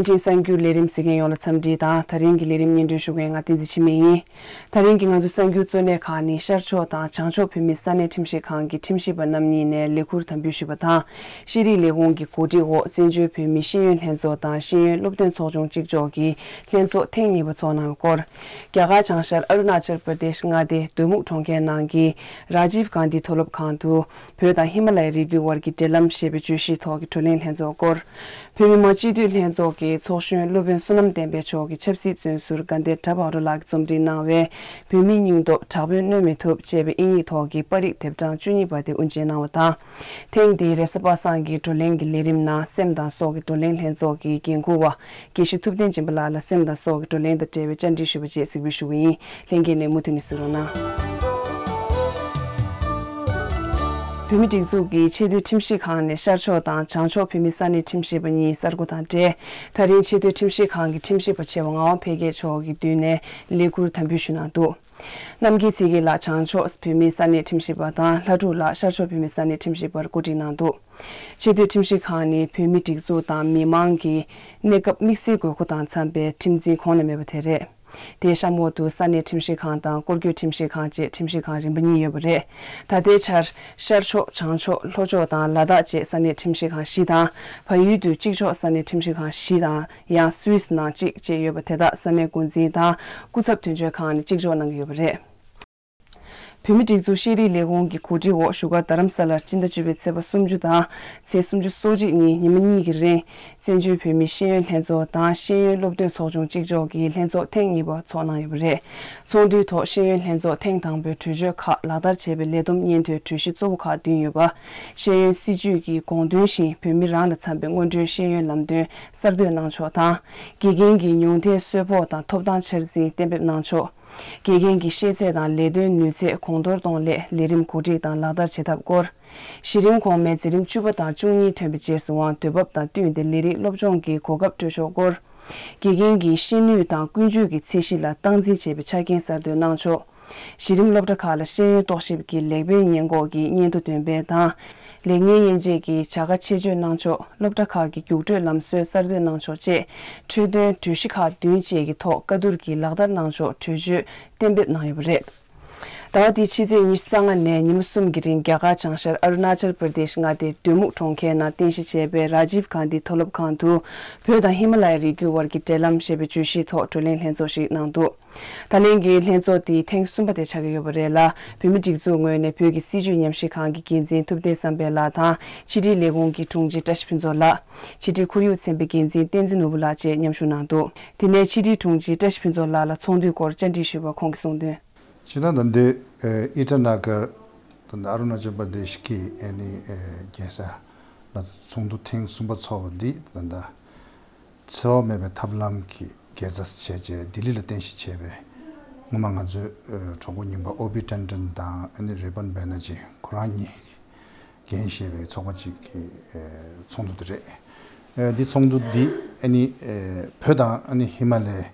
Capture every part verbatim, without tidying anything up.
སྤྲིན་གསར་འགྱུར་ལས་རིམ་གཟིགས་མཁན་ཡོངས་ལ་འཚམས་འདྲི་དང་། ད་རིང་གི་ལས་རིམ་སྙན་སྒྲོན་ཞུ་མཁན་ང་བསྟན་འཛིན་འཆི་མེད་ཡིན། ད་རིང་གི་ང་ཚོའི་གསར་འགྱུར་གཙོ་གནད་ཁག་ནི། ཤར་ཕྱོགས་དང་བྱང་ཕྱོགས་བོད་མིའི་ས་གནས་ཁྲིམས་ཞིབ་ཁང་གི་ཁྲིམས་ཞིབ་པ་རྣམ་གཉིས་ནས་ལས་ཁུར་དམ་འབུལ་ཞུས་པ་དང་། ཤེས་རིག་ལས་ཁུངས་ཀྱི་གོ་སྒྲིག་འོག་བཙན་བྱོལ་བོད་མིའི་ཤེས་ཡོན་ལྷན་ཚོགས་དང་ཤེས་ཡོན་སློབ་སྟོན་ཚོགས་ཆུང་གཅིག་ལྕོགས་ཀྱིས་ལྷན་ཚོགས་ཐེངས་གཉིས་པ་འཚོགས་གནང་བའི་སྐོར། རྒྱ་གར་བྱང་ཤར་ཨ་རུ་ན་ཅལ་པར་དེཤ་མངའ་སྡེ་དོན་མུག་གྲོང་ཁྱེར་ནང་གི་རཱ་ཇིབ་གྷན་དྷི་མཐོ་སློབ་ཁང་དུ། བོད་དང་ཧི་མ་ལ་ཡའི་རི་རྒྱུད་དབར་གྱི་འབྲེལ་ལམ་ཞེས་པའི་བརྗོད་གཞིའི་ཐོག་གི་བགྲོ་གླེང་ལྷན་ཚོགས་སྐོར། བོད་མི་མང་སྤྱི་འཐུས་ལྷན་ཚོགས་ཀྱི་ཚོགས་གཞོན་སློབ་དཔོན་བསོད་ནམས་བསྟན་འཕེལ་མཆོག་གི་ཆབ་སྲིད་བཙོན་ཟུར་དགའ་ལྡན་གྲྭ་བག་རོ་ལགས་ཀྱིས་རྩོམ་སྒྲིག་གནང་བའི་བོད་མིའི་སྙིང་སྟོབས་དྲག་དཔོན་གནོན་མི་ཐུབ་ཅེས་པའི་དབྱིན་ཡིག་ཐོག་གི་པར་རིས་དེབ་གྲངས་བཅུ་གཉིས་པ་དེ་དབུ་འབྱེད་གནང་བ་དང་། ཐེངས་འདིའི་རེས་གཟའ་པ་སངས་ཀྱི་བགྲོ་གླེང་གི་ལས་རིམ་ནང་སེམས་དང་སྲོག་གི་བགྲོ་གླེང་ལྷན་ཚོགས་ཀྱི་འགན་འཁུར་བ་དགེ་བཤེས་ཐུབ་བསྟན་སྦྱིན་པ་ལགས་ལ་སེམས་དང་སྲོག་གི་བགྲོ་གླེང་དང་འབྲེལ་བའི་བཅར་འདྲི་ཞུས་པ་བཅས་གཟིགས་འབུལ་ཞུ་གི་ཡིན། ལྷན་རྒྱས་ནས་མུ་མཐུད་ནས་གཟིགས་རོགས་གནང་། བོད་མིའི་སྒྲིག་འཛུགས་ཀྱི་ཆེས་མཐོའི་ཁྲིམས་ཞིབ་ཁང་ནས་ཤར་ཕྱོགས་དང་བྱང་ཕྱོགས་བོད་མིའི་ས་གནས་ཁྲིམས་ཞིབ་པ་གཉིས་གསར་བསྐོ་དང་འབྲེལ། ད་རིང་ཆེས་མཐོའི་ཁྲིམས་ཞིབ་ཁང་གི་ཁྲིམས་ཞིབ་པ་ཆེ་བ་ངག་དབང་འཕེལ་རྒྱས་མཆོག་གི་མདུན་ནས་ལས་ཁུར་དམ་འབུལ་ཞུས་གནང་འདུག། རྣམ་རྒྱལ་ཚེ་རིང་ལགས་བྱང་ཕྱོགས་བོད་མིའི་ས་གནས་ཁྲིམས་ཞིབ་པ་དང་། ལྷ་སྒྲུབ་ལགས་ཤར་ཕྱོགས་བོད་མིའི་ས་གནས་ཁྲིམས་ཞིབ་པར་བཀོད་སྒྲིག་གནང་འདུག། ཆེས་མཐོའི་ཁྲིམས་ཞིབ་ཁང་ནི་བོད་མིའི་སྒྲིག་འཛུགས་དང་མི་མང་གི་གནས་སྐབས་དམིགས་བསལ་དགོས་མཁོ་དང་འཚམ་པའི་ཁྲིམས་འཛིན་གོང་ནས་མེད་པ་དེ་རེད། དེའི་གཤམ་འོག་ཏུ་ས་གནས་ཁྲིམས་ཞིབ་ཁང་དང་སྐོར་སྐྱོད་ཁྲིམས་ཞིབ་ཁང་བཅས་ཁྲིམས་ཞིབ་ཁང་རིམ་པ་གཉིས་ཡོད་པ་རེད། ད་ལྟའི་ཆར་ཤར་ཕྱོགས། བྱང་ཕྱོགས། ལྷོ་ཕྱོགས་དང་ལ་དྭགས་བཅས་ས་གནས་ཁྲིམས་ཞིབ་ཁང་བཞི་དང་། བལ་ཡུལ་དུ་གཅིག་ལྕོགས་ས་གནས་ཁྲིམས་ཞིབ་ཁང་བཞི་དང་། ཡང་སུད་སི་ནང་གཅིག་བཅས་ཡོད་པ་དེ་དག་ས་གནས་འགོ་འཛིན་དང་སྐུ་ཚབ་དོན་གཅོད་ཁང་ནས་གཅིག་ལྕོགས་གནང་གི་ཡོད་པ་རེད། བོད་མིའི་སྒྲིག་འཛུགས་ཤེས་རིག་ལས་ཁུངས་ཀྱི་གོ་སྒྲིག་འོག་བཞུགས་སྒར་རྡ་རམ་ས་ལར་སྤྱི་ཟླ་བཅུ་པའི་ཚེས་པ་སུམ་ཅུ་དང་ཚེས་སུམ་ཅུ་སོ་གཅིག་ཉིན་ཉི་མ་གཉིས་ཀྱི་རིང་། བཙན་བྱོལ་བོད་མིའི་ཤེས་ཡོན་ལྷན་ཚོགས་དང་ཤེས་ཡོན་སློབ་སྟོན་ཚོགས་ཆུང་གཅིག་ལྕོགས་ཀྱིས་ལྷན་ཚོགས་ཐེངས་གཉིས་པ་འཚོགས་གནང་ཡོད་པ་རེད། ཚོགས་འདུའི་ཐོག་ཤེས་ཡོན་ལྷན་ཚོགས་ཐེངས་དང་པོའི་གྲོས་ཆོད་ཁག་ལག་བསྟར་བྱས་པའི་ལས་བསྡོམས་སྙན་ཐོའི་གྲོས་གཞི་གཙོ་བོ་ཁག་བདུན་ཡོད་པ། ཤེས་ཡོན་སྲིད་བྱུས་ཀྱི་དགོངས་དོན་བཞིན་བོད་མི་རང་ལ་འཚམ་པའི་སྔོན་འགྲོའི་ཤེས་ཡོན་ལམ་སྟོན་གསར་གཏོད་གནང་ཕྱོགས་དང་། དགེ་རྒན་གྱི་ཉུང་མཐའི་གསོལ་ཕོགས་དང་ཐོབ་ཐང་འཆར་ཟིན་གཏན་འབེབས་གནང་ཕྱོགས། དགེ་རྒན་གྱི་ཤེས་ཚད་དང་ལས་དོན་ནུས་ཚད་གོང་མཐོར་གཏོང་སླད་ལས་རིམ་གོ་སྒྲིག་དང་ལག་བསྟར་བྱེད་ཐབས་སྐོར། གཞི་རིམ་གོང་མའི་འཛིན་རིམ་བཅུ་པ་དང་བཅུ་གཉིས་ཐོན་པའི་རྗེས་སུའང་དུས་བབ་དང་བསྟུན་ཏེ་ལས་རིགས་སློབ་སྦྱོང་གི་གོ་སྐབས་སྤྲོད་ཕྱོགས་སྐོར། དགེ་རྒན་གྱི་ཤེས་ནུས་དང་ཀུན་སྤྱོད་ཀྱི་ཚད་གཞི་ལ་སྟངས་འཛིན་བྱེད་པའི་ཆ་རྐྱེན་གསར་གཏོད་གནང་ཕྱོགས། གཞི་རིམ་སློབ་གྲྭ་ཁག་ལ་ཤེས་ཡོན་རྟོག་ཞིབ་ཀྱི་ལེགས་སྤེལ་སྙན་འགོག་གི་སྙན་ཐོ་འདོན་སྤེལ་དང་། ལེགས་ཉེས་དབྱེ་འབྱེད་ཀྱི་བྱ་དགའ་ཆེད་སྤྱོད་གནང་ཕྱོགས། སློབ་གྲྭ་ཁག་གི་རྒྱུགས་སྤྲོད་ལམ་སྲོལ་གསར་གཏོད་གནང་ཕྱོགས་བཅས། འཕྲོད་བསྟེན་གྲོས་གཞི་ཁག་བདུན་བཅས་ཀྱི་ཐོག་བཀའ་བསྡུར་གྱིས་ལག་བསྟར་གནང་ཕྱོགས་གྲོས་ཆོད་གཏན་འབེབས་གནང་ཡོད་པ་རེད། ཟླ་བ་འདིའི་ཕྱི་ཚེས་ཉི་ཤུ་རྩ་ལྔ་ནས་ཉིན་མོ་གསུམ་གྱི་རིང་རྒྱ་གར་བྱང་ཤར་ཨ་རུ་ན་ཅལ་པར་དེཤ་མངའ་སྡེའི་དོན་མུག་གྲོང་ཁྱེར་ནང་རྟེན་གཞི་བྱས་པའི་རཱ་ཇིབ་གྷན་དྷི་མཐོ་སློབ་ཁང་དུ། བོད་དང་ཧི་མ་ལ་ཡའི་རི་རྒྱུད་དབར་གྱི་འབྲེལ་ལམ་ཞེས་པའི་བརྗོད་གཞིའི་ཐོག་བགྲོ་གླེང་ལྷན་ཚོགས་ཤིག་གནང་འདུག། ད་ལན་གྱི་ལྷན་ཚོགས་འདི་ཐེངས་གསུམ་པ་དེ་ཆགས་ཀྱི་ཡོད་པ་རེད་ལ། བོད་མིའི་སྒྲིག་འཛུགས་ངོས་ནས་བོད་ཀྱི་སྲིད་བྱུས་ཉམས་ཞིབ་ཁང་གི་འགན་འཛིན་ཐུབ་བསྟན་བསམ་འཕེལ་ལགས་དང་། ཕྱི་དྲིལ་ལས་ཁུངས་ཀྱི་དྲུང་ཆེ་བཀྲ་ཤིས་ཕུན་ཚོགས་ལགས། ཕྱི་དྲིལ་ཁོར་ཡུག་ཚན་པའི་འགན་འཛིན་བསྟན་འཛིན་ནོར་བུ་ལགས་བཅས་མཉམ་ཞུགས་གནང་འདུག། དེ་ནས་ཕྱི་དྲིལ་དྲུང་ཆེ་བཀྲ་ཤིས་ཕུན་ཚོགས་ལགས་ལ་ཚོགས་འདུའི་སྐོར་བཅར་འདྲི་ཞུས་པར་ཁོང་གིས་གསུངས་དོན། སྤྱིར་བཏང་ད་ལྟའི་ཨི་ཊ་ན་གར་ད་ལྟ་ཨ་རུ་ན་ཅལ་པར་དེཤ་གི་ཨ་ནི་རྒྱལ་ས་ལ་ཚོགས་འདུ་ཐེངས་གསུམ་པ་འཚོགས་པ་འདི་ད་ལྟ། འཚེ་བ་མེད་པའི་ཐབས་ལམ་གྱི་རྒྱལ་ས་བྱས་རྗེས་ལྡི་ལི་ལ་རྟེན་གཞི་བྱས་པའི་སྔོན་མ་ང་ཚོའི་གྲོགས་པོ་རྙིང་པ་ཨོ་བི་ཊན་ཊན་དང་ཨ་ནི་རི་པན་བྷེ་ནར་ཇི་ཁོ་རང་གཉིས་འགན་བཞེས་པའི་ཚོགས་པ་གཅིག་གི་ཚོགས་འདུ་དེ་རེད། འདི་ཚོགས་འདུ་འདི་ཨ་ནི་བོད་དང་ཨ་ནི་ཧི་མ་ལའི་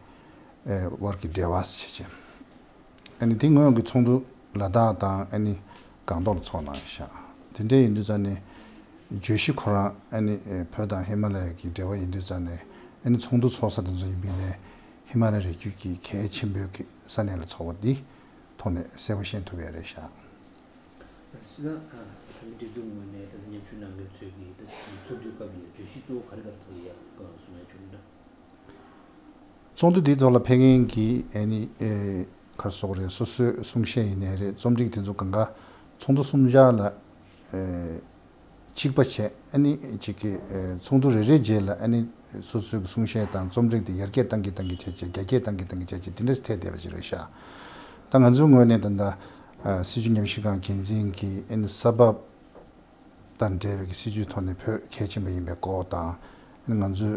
དབར་གྱི་འབྲེལ་བ་བྱས་རྗེས། ཨ་ནི་དེ་སྔོན་གྱི་ཚོགས་འདུ་ལ་དྭགས་དང་ཨ་ནི་སྒང་ཏོག་ལ་ཚོགས་གནང་ཤག། དེ་འདྲ་ཡིན་དུས་ཙང་ནས་བརྗོད་གཞི་ཁོ་རང་ཨ་ནི་བོད་དང་ཧི་མ་ལ་ཡ་གི་འབྲེལ་བ་ཡིན་དུས་ཙང་ནས་ཨ་ནི་ཚོགས་འདུ་ཚོགས་ས་དེ་ཚོ་ཡིན་པས་ནས་ཧི་མ་ལ་ཡ་རི་རྒྱུད་ཀྱི་གལ་ཆེན་པོའི་གི་ས་གནས་ལ་ཚོགས་པ་འདི་ཐོག་ནས་གསལ་པོ་ཤེས་ཐུབ་ཡ་རེད་ཤག། སྤྱིར་བཏང་བོད་མི་སྒྲིག་འཛུགས་ངོས་ནས་ད་ལྟ་མཉམ་ཞུགས་གནང་མཁན་ཚོས་ཀྱི་ད་ཚོགས་འདུའི་སྐབས་ཀྱི་བརྗོད་གཞི་གཙོ་བོ་ག་རེ་ག་རེ་ཐོག་ཡ་གསུང་ཡ་བྱུང་ན། ཚོགས་འདུ་འདིའི་ཐོག་ལ་ཕེབས་མཁན་གྱི་ཨ་ནི་ཨེ་ག་རེ་ཟེར་དགོས་རེད། སོ་སོའི་གསུང་བཤད་ཡིན་ནའི་རེད། རྩོམ་སྒྲིག་དེ་ཚོ་གང་ག་ཚོགས་འདུ་གསུམ་ཆར་ལ་ཨེ་གཅིག་པ་བྱས། ཨ་ནི་གཅིག་གི་ཨེ་ཚོགས་འདུ་རེ་རེའི་རྗེས་ལ་ཨ་ནི་སོ་སོའི་གསུང་བཤད་དང་རྩོམ་སྒྲིག་དེ་ཡར་རྒྱས་བཏང་གི་བཏང་གི་བྱས་བྱས། རྒྱ་སྐྱེད་བཏང་གི་བཏང་གི་བྱས་བྱས། དེ་འདྲས་ཐད་བསྡད་པ་ཅིག་རེད་ཤག། ད་ང་ཚོའི་ངོས་ནས་ད་ལྟ་ཨ་སྲིད་བྱུས་ཉམས་ཞིབ་ཁང་འགན་འཛིན་གྱི་ཨ་ནི་ས་བབ་དང་འབྲེལ་བའི་གི་སྲིད་བྱུས་ཐོག་ནས་བོད་གལ་ཆེན་པོ་ཡིན་པའི་སྐོར་དང་། ང་ཚོས་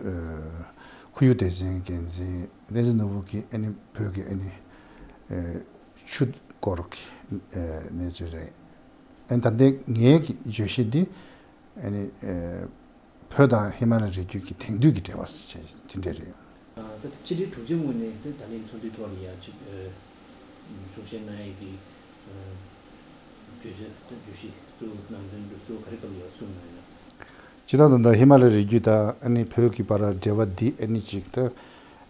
ཁོར་ཡུག་སྡེ་ཚན་འགན་འཛིན་བསྟན་འཛིན་ནོར་བུ་གིས་ཨ་ནི་བོད་ཀྱི་ཨ་ནི་ཆུ་སྐོར་གྱི་གནས་ཚུལ་རེད། ཨ་ནི་ད་ལྟའི་ངའི་གི་བརྗོད་གཞི་འདི་ཨ་ནི་བོད་དང་ཧི་མ་ལ་རི་རྒྱུད་ཀྱི་དེང་དུས་ཀྱི་འབྲེལ་བ་ཟེར་བྱས་དེ་འདྲ་རེད། ད་ཕྱི་དྲིལ་དྲུང་ཆེ་ངོས་ནས་ད་ད་ལན་ཚོགས་འདུའི་ཐོག་ལ་ཡ་ཅིག་གསུང་བཤད་གནང་ཡས་ཀྱི་བརྗོད་བྱ་བརྗོད་གཞི་གཙོ་བོ་ནང་དོན་གཙོ་བོ་ག་རེ་ག་རེ་ཡོད་གསུངས་གནང་ཡོད་ན། སྤྱིར་བཏང་ད་ལྟ་ཧི་མ་ལ་རི་རྒྱུད་དང་ཨ་ནི་བོད་ཀྱི་བར་འབྲེལ་བ་འདི་ཨ་ནི་ཅིག་ད་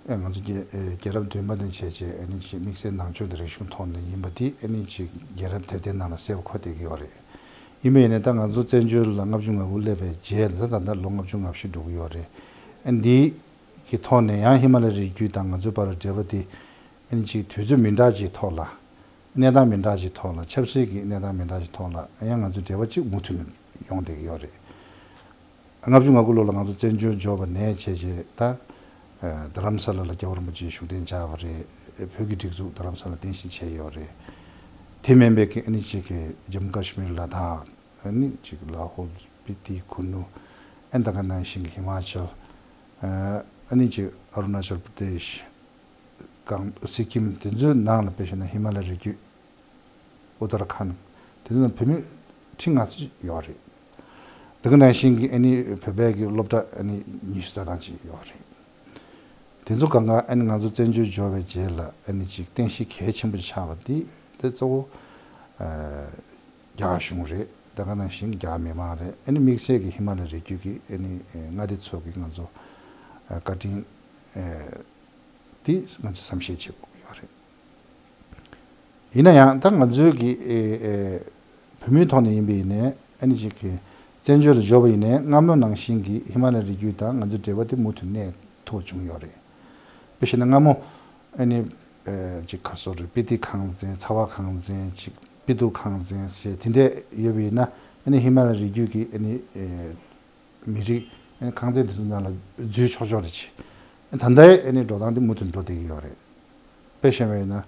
ང་ཚོ་རྒྱལ་རྒྱལ་རབས་བདུན་པ་ནས་བྱས་རྗེས་ཨ་ནི་ཅིག་དམིགས་བསལ་ནང་ཆོས་དང་རིག་གཞུང་ཐོག་ནས་ཡིན་པ་འདི་ཨ་ནི་ཅིག་རྒྱལ་རབས་དེབ་ཐེར་ནང་ལ་གསལ་པོ་འཁོད་བསྡད་ཀྱི་ཡོད་རེད། ཡིན་པ་ཡིན་ནའི་ད་ང་ཚོ་བཙན་བྱོལ་ལ་ལྔ་བཅུ་ང་དགུ་སླེབས་པའི་རྗེས་ལ་ད་ལྟ་ལོ་ལྔ་བཅུ་ང་བཞི་འགྲོ་གི་ཡོད་རེད། ཨ་འདི་གི་ཐོག་ནས་ཡང་ཧི་མ་ལ་རི་རྒྱུད་དང་ང་ཚོའི་བར་འབྲེལ་བ་འདི་ཨ་ནི་ཅིག་དུས་ཚོད་མི་འདྲ་ཅིག་ཐོག་ལ། གནས་སྟངས་མི་འདྲ་ཞིག་ཐོག་ལ། ཆབ་སྲིད་ཀྱི་གནས་སྟངས་མི་འདྲ་ཞིག་ཐོག་ལ་ཡང་ང་ཚོའི་འབྲེལ་བ་གཅིག་མུ་མཐུད་ནས་ཡོང་བསྡད་ཀྱི་ཡོད་རེད། ལྔ་བཅུ་ང་དགུ་ལོ་ལ་ང་ཚོ་བཙན་བྱོལ་འབྱོར་བ་ནས་བྱས་རྗེས་ད་རྡ་རམ་ས་ལ་ལ་རྒྱལ་བ་རིན་པོ་ཆེ་བཞུགས་གདན་འཇགས་པ་རེད། བོད་ཀྱི་སྒྲིག་འཛུགས་རྡ་རམ་ས་ལ་རྟེན་གཞི་བྱས་ཡོད་རེད། དེ་མིན་པའི་གི་ཨ་ནི་གཅིག་གི་ཇམ་མུ་ཀ་ཤི་མིར། ལ་དྭགས། ཨ་ནི་གཅིག་ལ་ཧོལ། སྤི་ཏི། ཁུ་ནུ། ཨ་ནི་ད་ག་ནང་བཞིན་གི་ཧི་མ་ཅལ། ཨ་ནི་གཅིག་ཨ་རུ་ན་ཅལ་པྲ་དེཤ། གང་། སི་ཀིམ། དེ་ཚོའི་ནང་ལ་དཔེ་བཞག་ན་ཧི་མ་ལ་རི་རྒྱུད། ཨུ་ཏར་ཁཱན། དེ་ཚོའི་ནང་བོད་མི་ཁྲི་ལྔ་ཙམ་ཡོད་རེད། དེ་ག་ནང་བཞིན་གྱི་ཨ་ནི་བོད་པའི་གི་སློབ་གྲྭ་ཨ་ནི་ཉི་ཤུ་རྩ་གྲངས་ཅིག་ཡོད་རེད། དེ་ཚོ་གང་ག་ཨ་ནི་ང་ཚོ་བཙན་བྱོལ་འབྱོར་བའི་རྗེས་ལ་ཨ་ནི་ཅིག་རྟེན་གཞི་གལ་ཆེན་པོ་ཆགས་པ་འདི་དེ་གཙོ་བོ་རྒྱ་གར་གཞུང་རེད། དེ་ག་ནང་བཞིན་རྒྱ་གར་མི་མང་རེད། ཨ་ནི་དམིགས་བསལ་གྱི་ཧི་མ་ལ་རི་རྒྱུད་ཀྱི་ཨ་ནི་མངའ་སྡེ་ཚོ་གིས་ང་ཚོ་བཀའ་དྲིན་དེ་ང་ཚོས་བསམ་ཤེས་བྱེད་དགོས་ཀྱི་ཡོད་རེད། ཡིན་ན་ཡང་ད་ང་ཚོའི་གི་ཨེ་ཨེ་བོད་མིའི་ཐོག་ནས་ཡིན་པ་ཡིན་ནའི་ཨ་ནི་ཅིག་གི་བཙན་བྱོལ་ལ་འབྱོར་བ་ཡིན་ནའི་སྔ་མོ་ནང་བཞིན་གྱི་ཧི་མ་ལ་རི་རྒྱུད་དང་ང་ཚོའི་འབྲེལ་བ་དེ་མུ་མཐུད་གནས་ཐུབ་བྱུང་ཡོད་རེད། དཔེ་བཞག་ན་སྔ་མོ་ཨ་ནི་ཨེ་ཅིག་ག་སོ་རེད། སྤི་ཏི་ཁང་ཚན། ཚ་བ་ཁང་ཚན། ཅིག་སྤི་ཏུ་ཁང་ཚན་ཞེས་དེ་འདྲས་ཡོད་པ་ཡིན་ན་ཨ་ནི་ཧི་མ་ལ་རི་རྒྱུད་ཀྱི་ཨ་ནི་ཨེ་མི་རིགས་ཨ་ནི་ཁང་ཚན་དེ་ཚོ་ནང་ལ་འཛུལ་ཆོག་ཆོག་རེད་ཅེས། ད་ལྟའི་ཨ་ནི་འགྲོ་སྟངས་དེ་མུ་མཐུད་འགྲོ་བསྡད་ཀྱི་ཡོད་རེད། དཔེ་བཞག་པ་ཡིན་ན།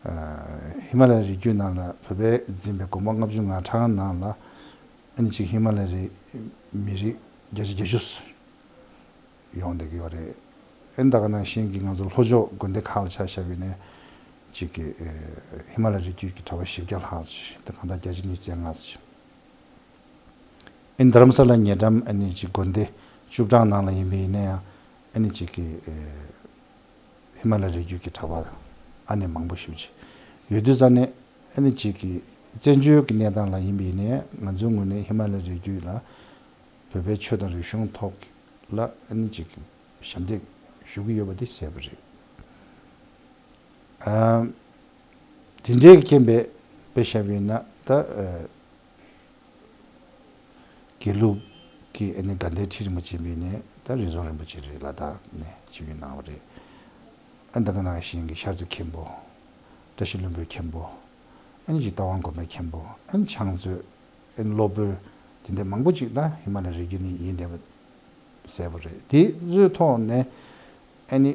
ཧི་མ་ལ་ཡའི་རི་རྒྱུད་ནང་ལ་བོད་པས་འཛིན་པའི་དགོན་པ་ལྔ་བཅུ་ང་གྲངས་ནང་ལ་ཨ་ནི་ཅིག་ཧི་མ་ལ་ཡའི་མི་རིགས་བརྒྱ་ཆ་བརྒྱད་ཅུ་ཡོང་བསྡད་ཀྱི་ཡོད་རེད། ཨ་ནི་ད་ག་ནང་བཞིན་གྱི་ང་ཚོ་ལྷོ་ཕྱོགས་དགོན་སྡེ་ཁག་ལ་ཆ་བཞག་པ་ཡིན་ན་ཅིག་གི་ཧི་མ་ལ་ཡའི་རི་རྒྱུད་ཀྱི་གྲྭ་པ་བཞི་བརྒྱ་ལྷག་ཅིག་དེ་གང་ལྟར་བརྒྱ་ཆ་ཉི་ཤུ་རྩ་ལྔ་ཅིག་ཨ་ནི་རྡ་རམ་ས་ལ་ཉེ་འགྲམ་ཨ་ནི་ཅིག་དགོན་སྡེ་བཅུ་གྲངས་ནང་ལ་ཡིན་པ་ཡིན་ན་ཡང་ཨ་ནི་ཅིག་གི་ཧི་མ་ལ་ཡའི་རི་རྒྱུད་ཀྱི་གྲྭ་པ་ཨ་ནི་མང་པོ་ཞེ་པོ་ཅིག་ཡོད་དུས་ཙང་ནས་ཨ་ནི་ཅིག་གི་བཙན་བྱོལ་གྱི་གནས་སྟངས་ལ་ཡིན་པ་ཡིན་ནའི་ང་ཚོའི་ངོས་ནས་ཧི་མ་ལ་ཡའི་རི་རྒྱུད་ལ་བོད་པའི་ཆོས་དང་རིག་གཞུང་ཐོག་ལ་ཨ་ནི་ཅིག་ཞབས་འདེགས་ཞུ་གི་ཡོད་པ་དེ་གསལ་པོ་རེད། ཨ། དེ་འདྲའི་རྐྱེན་པས་དཔེ་བཞག་པ་ཡིན་ན་ད་ཨ། དགེ་ལུགས་ཀྱི་ཨ་ནི་དགའ་ལྡན་ཁྲི་རིན་པོ་ཆེ་ཡིན་པ་ཡིན་ནའི་ད་རི་རྫོང་རིན་པོ་ཆེ་རེད། ལ་དྭགས་ནས་ཆིབས་བསྒྱུར་གནང་བ་རེད། ཨ་ནི་ད་ག་ནང་བཞིན་གྱི་ཤར་རྩེ་མཁན་པོ། བཀྲ་ཤིས་ལྷུན་པོའི་མཁན་པོ། ཨ་ནི་ཅིག་རྟ་དབང་དགོན་པའི་མཁན་པོ། ཨ་ནི་ཕྱག་མཛོད། ཨ་ནི་སློབ་དཔོན། དེ་འདྲའི་མང་པོ་ཅིག་ད་ཧི་མ་ལ་ཡའི་རི་རྒྱུད་ནས་ཡིན་བསྡད་པ་གསལ་པོ་རེད། དེ་ཚོའི་ཐོག་ནས་ཨ་ནི་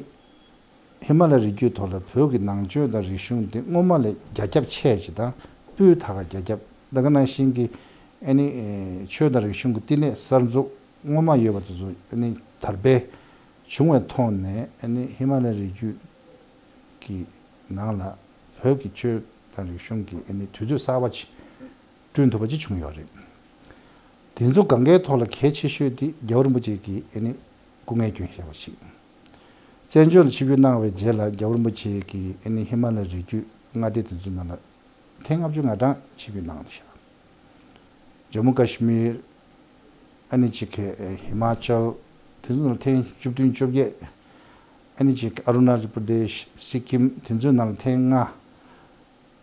ཧི་མ་ལ་ཡའི་རི་རྒྱུད་ཐོག་ལ་བོད་ཀྱི་ནང་ཆོས་དང་རིག་གཞུང་དེ་སྔོན་མ་ལས་རྒྱ་ཁྱབ་ཆེ་ཅིག་དང་སྤུས་དག་རྒྱ་ཁྱབ། ད་ག་ནང་བཞིན་གྱི་ཨ་ནི་ཆོས་དང་རིག་གཞུང་གི་བསྟི་གནས་གསར་འཛུགས་སྔོན་མ་ཡོད་པ་དེ་ཚོ་ཨ་ནི་དར་སྤེལ་བྱུང་བའི་ཐོག་ནས་ཨ་ནི་ཧི་མ་ལ་ཡའི་རི་རྒྱུད་ཀྱི་ནང་ལ་བོད་ཀྱི་ཆོས་དང་རིག་གཞུང་གི་ཨ་ནི་དུས་ཚོད་གསར་པ་ཅིག་བསྐྲུན་ཐུབ་པ་ཅིག་བྱུང་ཡོད་རེད། དེ་ཚོ་གང་གའི་ཐོག་ལ་གལ་ཆེ་ཤོས་དེ་རྒྱལ་བ་རིན་པོ་ཆེ་གིས་ཨ་ནི་སྐུ་ངལ་བསྐྱོན་བཞག་པ་ཞིག་བཙན་བྱོལ་དུ་ཆིབས་བསྒྱུར་གནང་བའི་རྗེས་ལ་རྒྱལ་བ་རིན་པོ་ཆེ་གིས་ཨ་ནི་ཧི་མ་ལ་ཡའི་རི་རྒྱུད་མངའ་སྡེ་དེ་ཚོའི་ནང་ལ་ཐེངས་ལྔ་བཅུ་ང་གྲངས་ཆིབས་བསྒྱུར་གནང་བཞག་ཇམ་མུ་ཀ་ཤི་མིར། ཨ་ནི་ཅིག་གི་ཧི་མ་ཅལ། དེ་ཚོའི་ནང་ལ་ཐེངས་བཅུ་བདུན་བཅོ་བརྒྱད། ཨ་ནི་ཅིག་ཨ་རུ་ན་ཅལ་པྲ་དེཤ། སི་ཀིམ། དེ་ཚོའི་ནང་ལ་ཐེངས་ལྔ།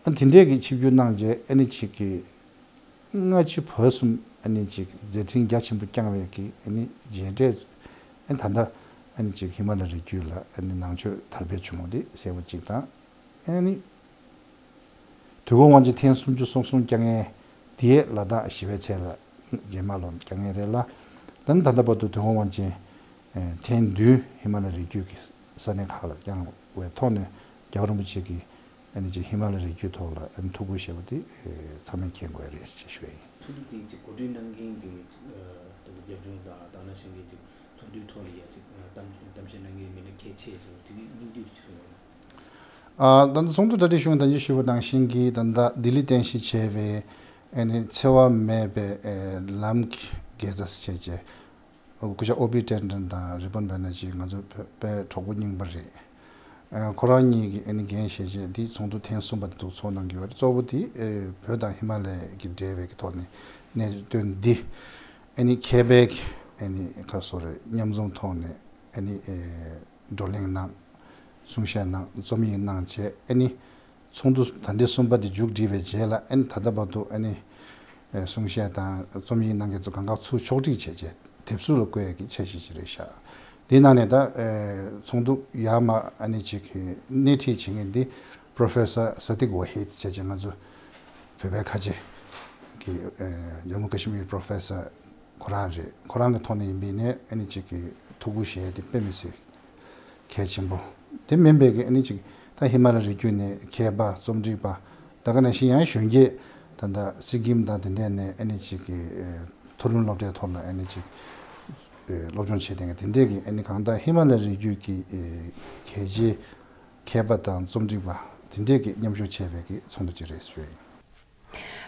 ཨ་དེ་འདྲས་ཀྱི་ཆིབས་བསྒྱུར་གནང་རྗེས་ཨ་ནི་ཅིག་གི་སྔ་ཕྱི་བར་གསུམ་ཨ་ནི་ཅིག་མཛད་འཕྲིན་རྒྱ་ཆེན་པོ་བསྐྱངས་པའི་གི་ཨ་ནི་རྗེས་འབྲས། ཨ་ནི་ད་ལྟ་ཨ་ནི་ཅིག་ཧི་མ་ལ་ཡའི་རི་རྒྱུད་ལ་ཨ་ནི་ནང་ཆོས་དར་སྤེལ་བྱུང་བ་དེ་གསལ་པོ་ཅིག་དང་། ཨ་ནི་དུས་འཁོར་དབང་ཆེན་ཐེངས་སུམ་ཅུ་སོ་གསུམ་བསྐྱངས་མཁན་དེ་ལ་དྭགས་ཞི་བའི་ཚལ་ལ་རྗེས་མ་ལོ་བསྐྱངས་མཁན་རེད་ལ། ད་ནི་ད་ལྟ་བར་དུ་དུས་འཁོར་དབང་ཆེན་ཐེངས་བདུན་ཧི་མ་ལ་ཡའི་རི་རྒྱུད་ཀྱི་ས་གནས་ཁག་ལ་བསྐྱངས་བའི་ཐོག་ནས་རྒྱལ་བ་རིན་པོ་ཆེ་གིས་ཨ་ནི་ཅིག་ཧི་མ་ལ་ཡའི་རི་རྒྱུད་ཐོག་ལ་ཨ་ནི་ཐུགས་ཁུར་བཞེས་པ་དེ་ཚང་མས་མཁྱེན་དགོས་རེད་ཅེས་ཞུ་ཡ་ཡིན། ཚོགས་འདུ་དེ་ཅིག་གོ་སྒྲིག་གནང་མཁན་དེ་ད་ལྟ་རྒྱབ་ལྗོངས་དང་དེ་ནང་བཞིན་གྱི་ཅིག་ཚོགས་འདུའི་ཐོག་ལ་ཡ་ཅིག་གཏམ་གཏམ་བཤད་གནང་མཁན་མི་སྣ་གལ་ཆེ་ཞིག་དེ་གི་སྙིང་བསྡུས་ཅིག་གསུངས་ཡོད་ན། ཨ། ད་ལྟ་ཚོགས་འདུ་གྲ་སྒྲིག་གཞུང་ད་གིན་ཞུས་པ་ནང་བཞིན་གྱི་ད་ལྟ་ལྡི་ལི་རྟེན་གཞི་བྱས་པའི་ཨ་ནི་འཚེ་བ་མེད་པའི་ཨེ་ལམ་གྱི་དགེ་རྩ་ཟེར་བྱས་རྗེས་སྐུ་ཞབས་ཨོ་པི་ཊེན་ཌན་དང་རི་པན་བྷེ་ན་ཇི་ང་ཚོ་བོད་པའི་གྲོགས་པོ་རྙིང་པ་རེད། ཨ། ཁོ་རང་གཉིས་ཀྱིས་ཨ་ནི་འགན་བཞེས་རྗེས་འདི་ཚོགས་འདུ་ཐེངས་གསུམ་པ་དེ་ཚོགས་གནང་གི་ཡོད་རེད། གཙོ་བོ་དེ་ཨེ་བོད་དང་ཧི་མ་ལ་ཡ་གི་འབྲེལ་བའི་གི་ཐོག་ནས་གནད་དོན་འདི་ ཨ་ནི་མཁས་པའི་ཨ་ནི་ཁ་སོ་རེ་མཉམ་འཛོམས་ཐོག་ནས་ཨ་ནི་ཨེ་བགྲོ་གླེང་གནང་། གསུང་བཤད་གནང་། རྩོམ་ཡིག་གནང་བྱས། ཨ་ནི་ཚོགས་འདུ་ད་ལྟའི་གསུམ་པ་དེ་མཇུག་བསྒྲིལ་བའི་རྗེས་ལ། ཨ་ནི་ད་ལྟ་བར་དུ་ཨ་ནི་ཨེ་གསུང་བཤད་དང་རྩོམ་ཡིག་གནང་མཁན་ཚོ་གང་ག་ཚུར་ཕྱོགས་སྒྲིག་བྱས་བྱས་དེབ་གཟུགས་ལ་བཀོད་ཡག་གི་འཆར་གཞི་ཞིག་རེད་ཤག་དེའི་ནང་ནས་ད་ཨེ་ཚོགས་འདུ་ཡར་མར་ཨ་ནི་ཅིག་གི་སྣེ་ཁྲིད་བྱེད་མཁན་འདི་Professor Sadiq Waheed བྱས་བྱས་ང་ཚོ་བོད་པའི་ཁ་ཆེ་གི་ཨེ་Jammu Kashmir Professor ཁོ་རང་རེད། ཁོ་རང་གི་ཐོག་ནས་ཡིན་པའི་ནས་ཨ་ནི་ཅིག་གི་ཐུགས་ཁུར་བཞེས་ཏེ་དཔེ་མི་སྲིད་གལ་ཆེན་པོ། དེ་མིན་པའི་གི་ཨ་ནི་ཅིག་ད་ཧི་མ་ལ་རི་རྒྱུད་ནས་མཁས་པ་རྩོམ་སྒྲིག་པ་ད་ག་ནང་བཞིན་ཡང་གཞོན་སྐྱེས་ད་ལྟ་སི་ཀིམ་དང་དེ་འདྲས་ནས་ཨ་ནི་ཅིག་གི་ཨེ་མཐོ་རིམ་སློབ་གྲྭའི་ཐོག་ལ་ཨ་ནི་ཅིག་ཨེ་སློབ་སྦྱོང་བྱེད་མཁན་དེ་འདྲས་ཀྱི་ཨ་ནི་གང་ལྟར་ཧི་མ་ལ་རི་རྒྱུད་ཀྱི་ཨེ་གལ་ཆེའི་མཁས་པ་དང་རྩོམ་སྒྲིག་པ་དེ་འདྲས་ཀྱིས་མཉམ་ཞུགས་བྱས་པའི་གི་ཚོགས་འདུ་ཅིག་རེད་ཞུ་ཡ་ཡིན།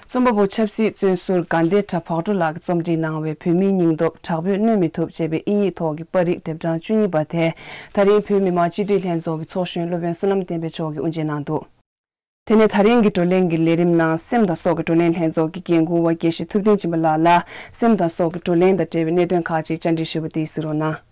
རྩོམ་པ་པོ་ཆབ་སྲིད་བཙོན་ཟུར་དགའ་ལྡན་གྲྭ་བག་གྲོ་ལགས་ཀྱིས་རྩོམ་སྒྲིག་གནང་བའི་བོད་མིའི་སྙིང་སྟོབས་དྲག་པོས་གནོན་མི་ཐུབ་ཅེས་པའི་དབྱིན་ཡིག་ཐོག་གི་པར་རིས་དེབ་གྲངས་བཅུ་གཉིས་པ་དེ་ད་རིང་བོད་མི་མང་སྤྱི་འཐུས་ལྷན་ཚོགས་ཀྱི་ཚོགས་གཞོན་སློབ་དཔོན་བསོད་ནམས་བསྟན་འཕེལ་མཆོག་གིས་དབུ་འབྱེད་གནང་འདུག་དེ་ནས་ད་རིང་གི་བགྲོ་གླེང་གི་ལས་རིམ་ནང་སེམས་དང་སྲོག་གི་བགྲོ་གླེང་ལྷན་ཚོགས་ཀྱི་འགན་འཁུར་བ་དགེ་བཤེས་ཐུབ་བསྟན་སྦྱིན་པ་ལགས་ལ་སེམས་དང་སྲོག་གི་བགྲོ་གླེང་དང་འབྲེལ་བའི་གནད་དོན་ཁག་ཅིག་བཅར་འདྲི་ཞུས་པ་དེ་གཟིགས་རོགས་གནང་།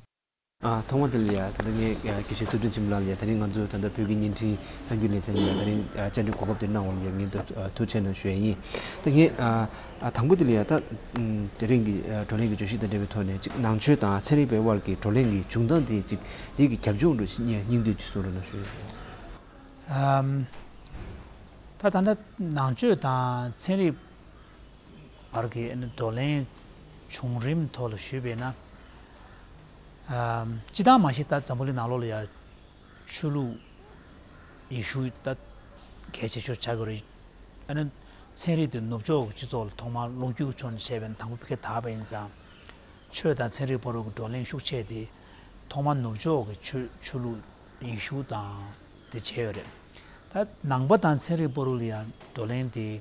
ཨ། ཐོག་མ་དེ་ལ་ཡ་ད་ལྟ་ངས་ཨ་དགེ་བཤེས་ཐུབ་བསྟན་སྦྱིན་པ་ལགས་ལ་ཡ་ད་རིང་ང་ཚོ་ད་ལྟ་བོད་ཀྱི་བརྙན་འཕྲིན་གསར་འགྱུར་ལེ་ཚན་ལ་ཡ་ད་རིང་ཨ་བཅར་འདྲི་གོ་སྐབས་དེ་གནང་བ་ལ་ཡ་ངས་ད་ཨ་ཐུགས་རྗེ་གནང་ཞུ་ཡ་ཡིན། ད་ངས་ཨ་ཨ་དང་པོ་དེ་ལ་ཡ་ད་ཨམ་དེ་རིང་གི་ཨ་བགྲོ་གླེང་གི་བརྗོད་གཞི་དང་འབྲེལ་བའི་ཐོག་ནས་ཅིག་ནང་ཆོས་དང་ཚན་རིག་པའི་དབར་གྱི་བགྲོ་གླེང་གི་བྱུང་སྟངས་དེ་ཅིག་དེ་གི་རྒྱབ་ལྗོངས་འདྲ་ཞིག་སྙིང་བསྡུས་ཅིག་གསུང་རོགས་གནང་ཞུ་ཡ་ཡིན། ཨམ། ད་ད་ལྟ་ནང་ཆོས་དང་ཚན་རིག་བར་གྱི་ཨ་ནི་བགྲོ་གླེང་བྱུང་རིམ་ཐོག་ལ་ཞུས་པས་ན། ཨམ། སྤྱི་བཏང་མ་གཞི་ད་འཛམ་བུ་གླིང་ནང་ལོགས་ལ་ཡ་ཆོས་ལུགས་ཡེ་ཤུ་ད་གལ་ཆེ་ཤོས་ཆགས་ཀྱི་རེད། ཨ་ནི་ཚན་རིག་དེ་ནུབ་ཕྱོགས་ཀྱི་སྤྱི་ཚོགས་ལ་ཐོག་མར་ལོ་རྒྱུས་ཀྱི་ཕྱོགས་ནས་བཤད་པས་ན་དང་པོ་ཕ་གིར་དར་བ་ཡིན་ཙང་། ཆོས་དང་ཚན་རིག་བར་དུ་བགྲོ་གླེང་ཤུགས་ཆེ་སྟེ། ཐོག་མར་ནུབ་ཕྱོགས་ཀྱི་ཆོས་ཆོས་ལུགས་ཡེ་ཤུ་དང་དེ་བྱས་ཡོད་རེད། ད་ནང་པ་དང་ཚན་རིག་བར་དུ་ལ་ཡང་བགྲོ་གླེང་དེ་